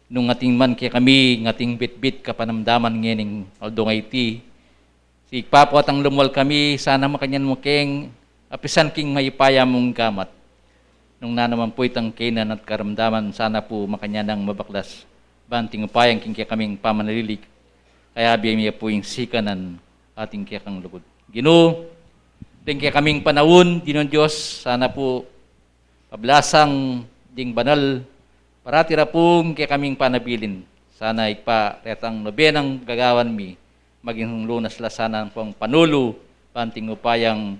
nung atin man kekami ing atin bitbit kapanamdaman ngening aldo ngeni, si Ibpa pu, atang lumual kami, sana makanyan mu keng apisan king mayupaya mung gamat. Nung nanu man pu itang kainan at karamdaman, sana pu makanyan nang mabaklas ban ing upayang king kekaming pamanalilig, kayabe mi ya pu ing sikanan at ing kekang lugud. Ginu, deng kekaming panaun, Ginung Dios, sana pu pablasang ding banal, parati ra pung kekaming panabilin. Sana Ibpa, retang nobenang gagawan mi, maging lunas la sana pung panulu ban ing upayang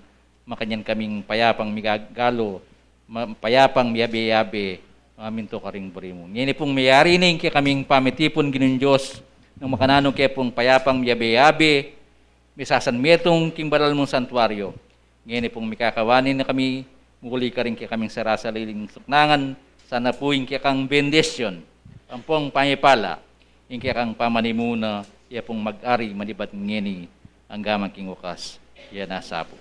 makanyan kaming payapang migagalu, ma-, payapang miyabe-yabe, mamintu karing buri mu. Ngeni pung miyari ne ing kekaming pamitipun, Ginung Dios, nung makananu ke pung payapang miyabe-yabe, misasanmetung king banal mung santuario. Ngeni pung mikakawani na kami, muli karing kekaming sarasaliling suknangan, sana pu ing kekang bendisyun, ampong pamipala, ing kekang pamanimuna, ya pung mag-ari manibat ngeni angga man king wakas, ya nasa pu.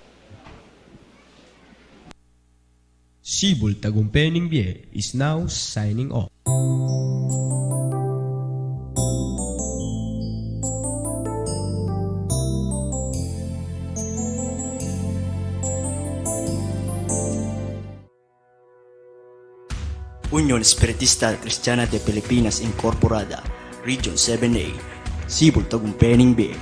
Sibul Tagumpay ning Bie is now signing off. Union Espiritista Cristiana de Pilipinas Incorporada, Region seven A, Sibul Tagumpay ning Bie.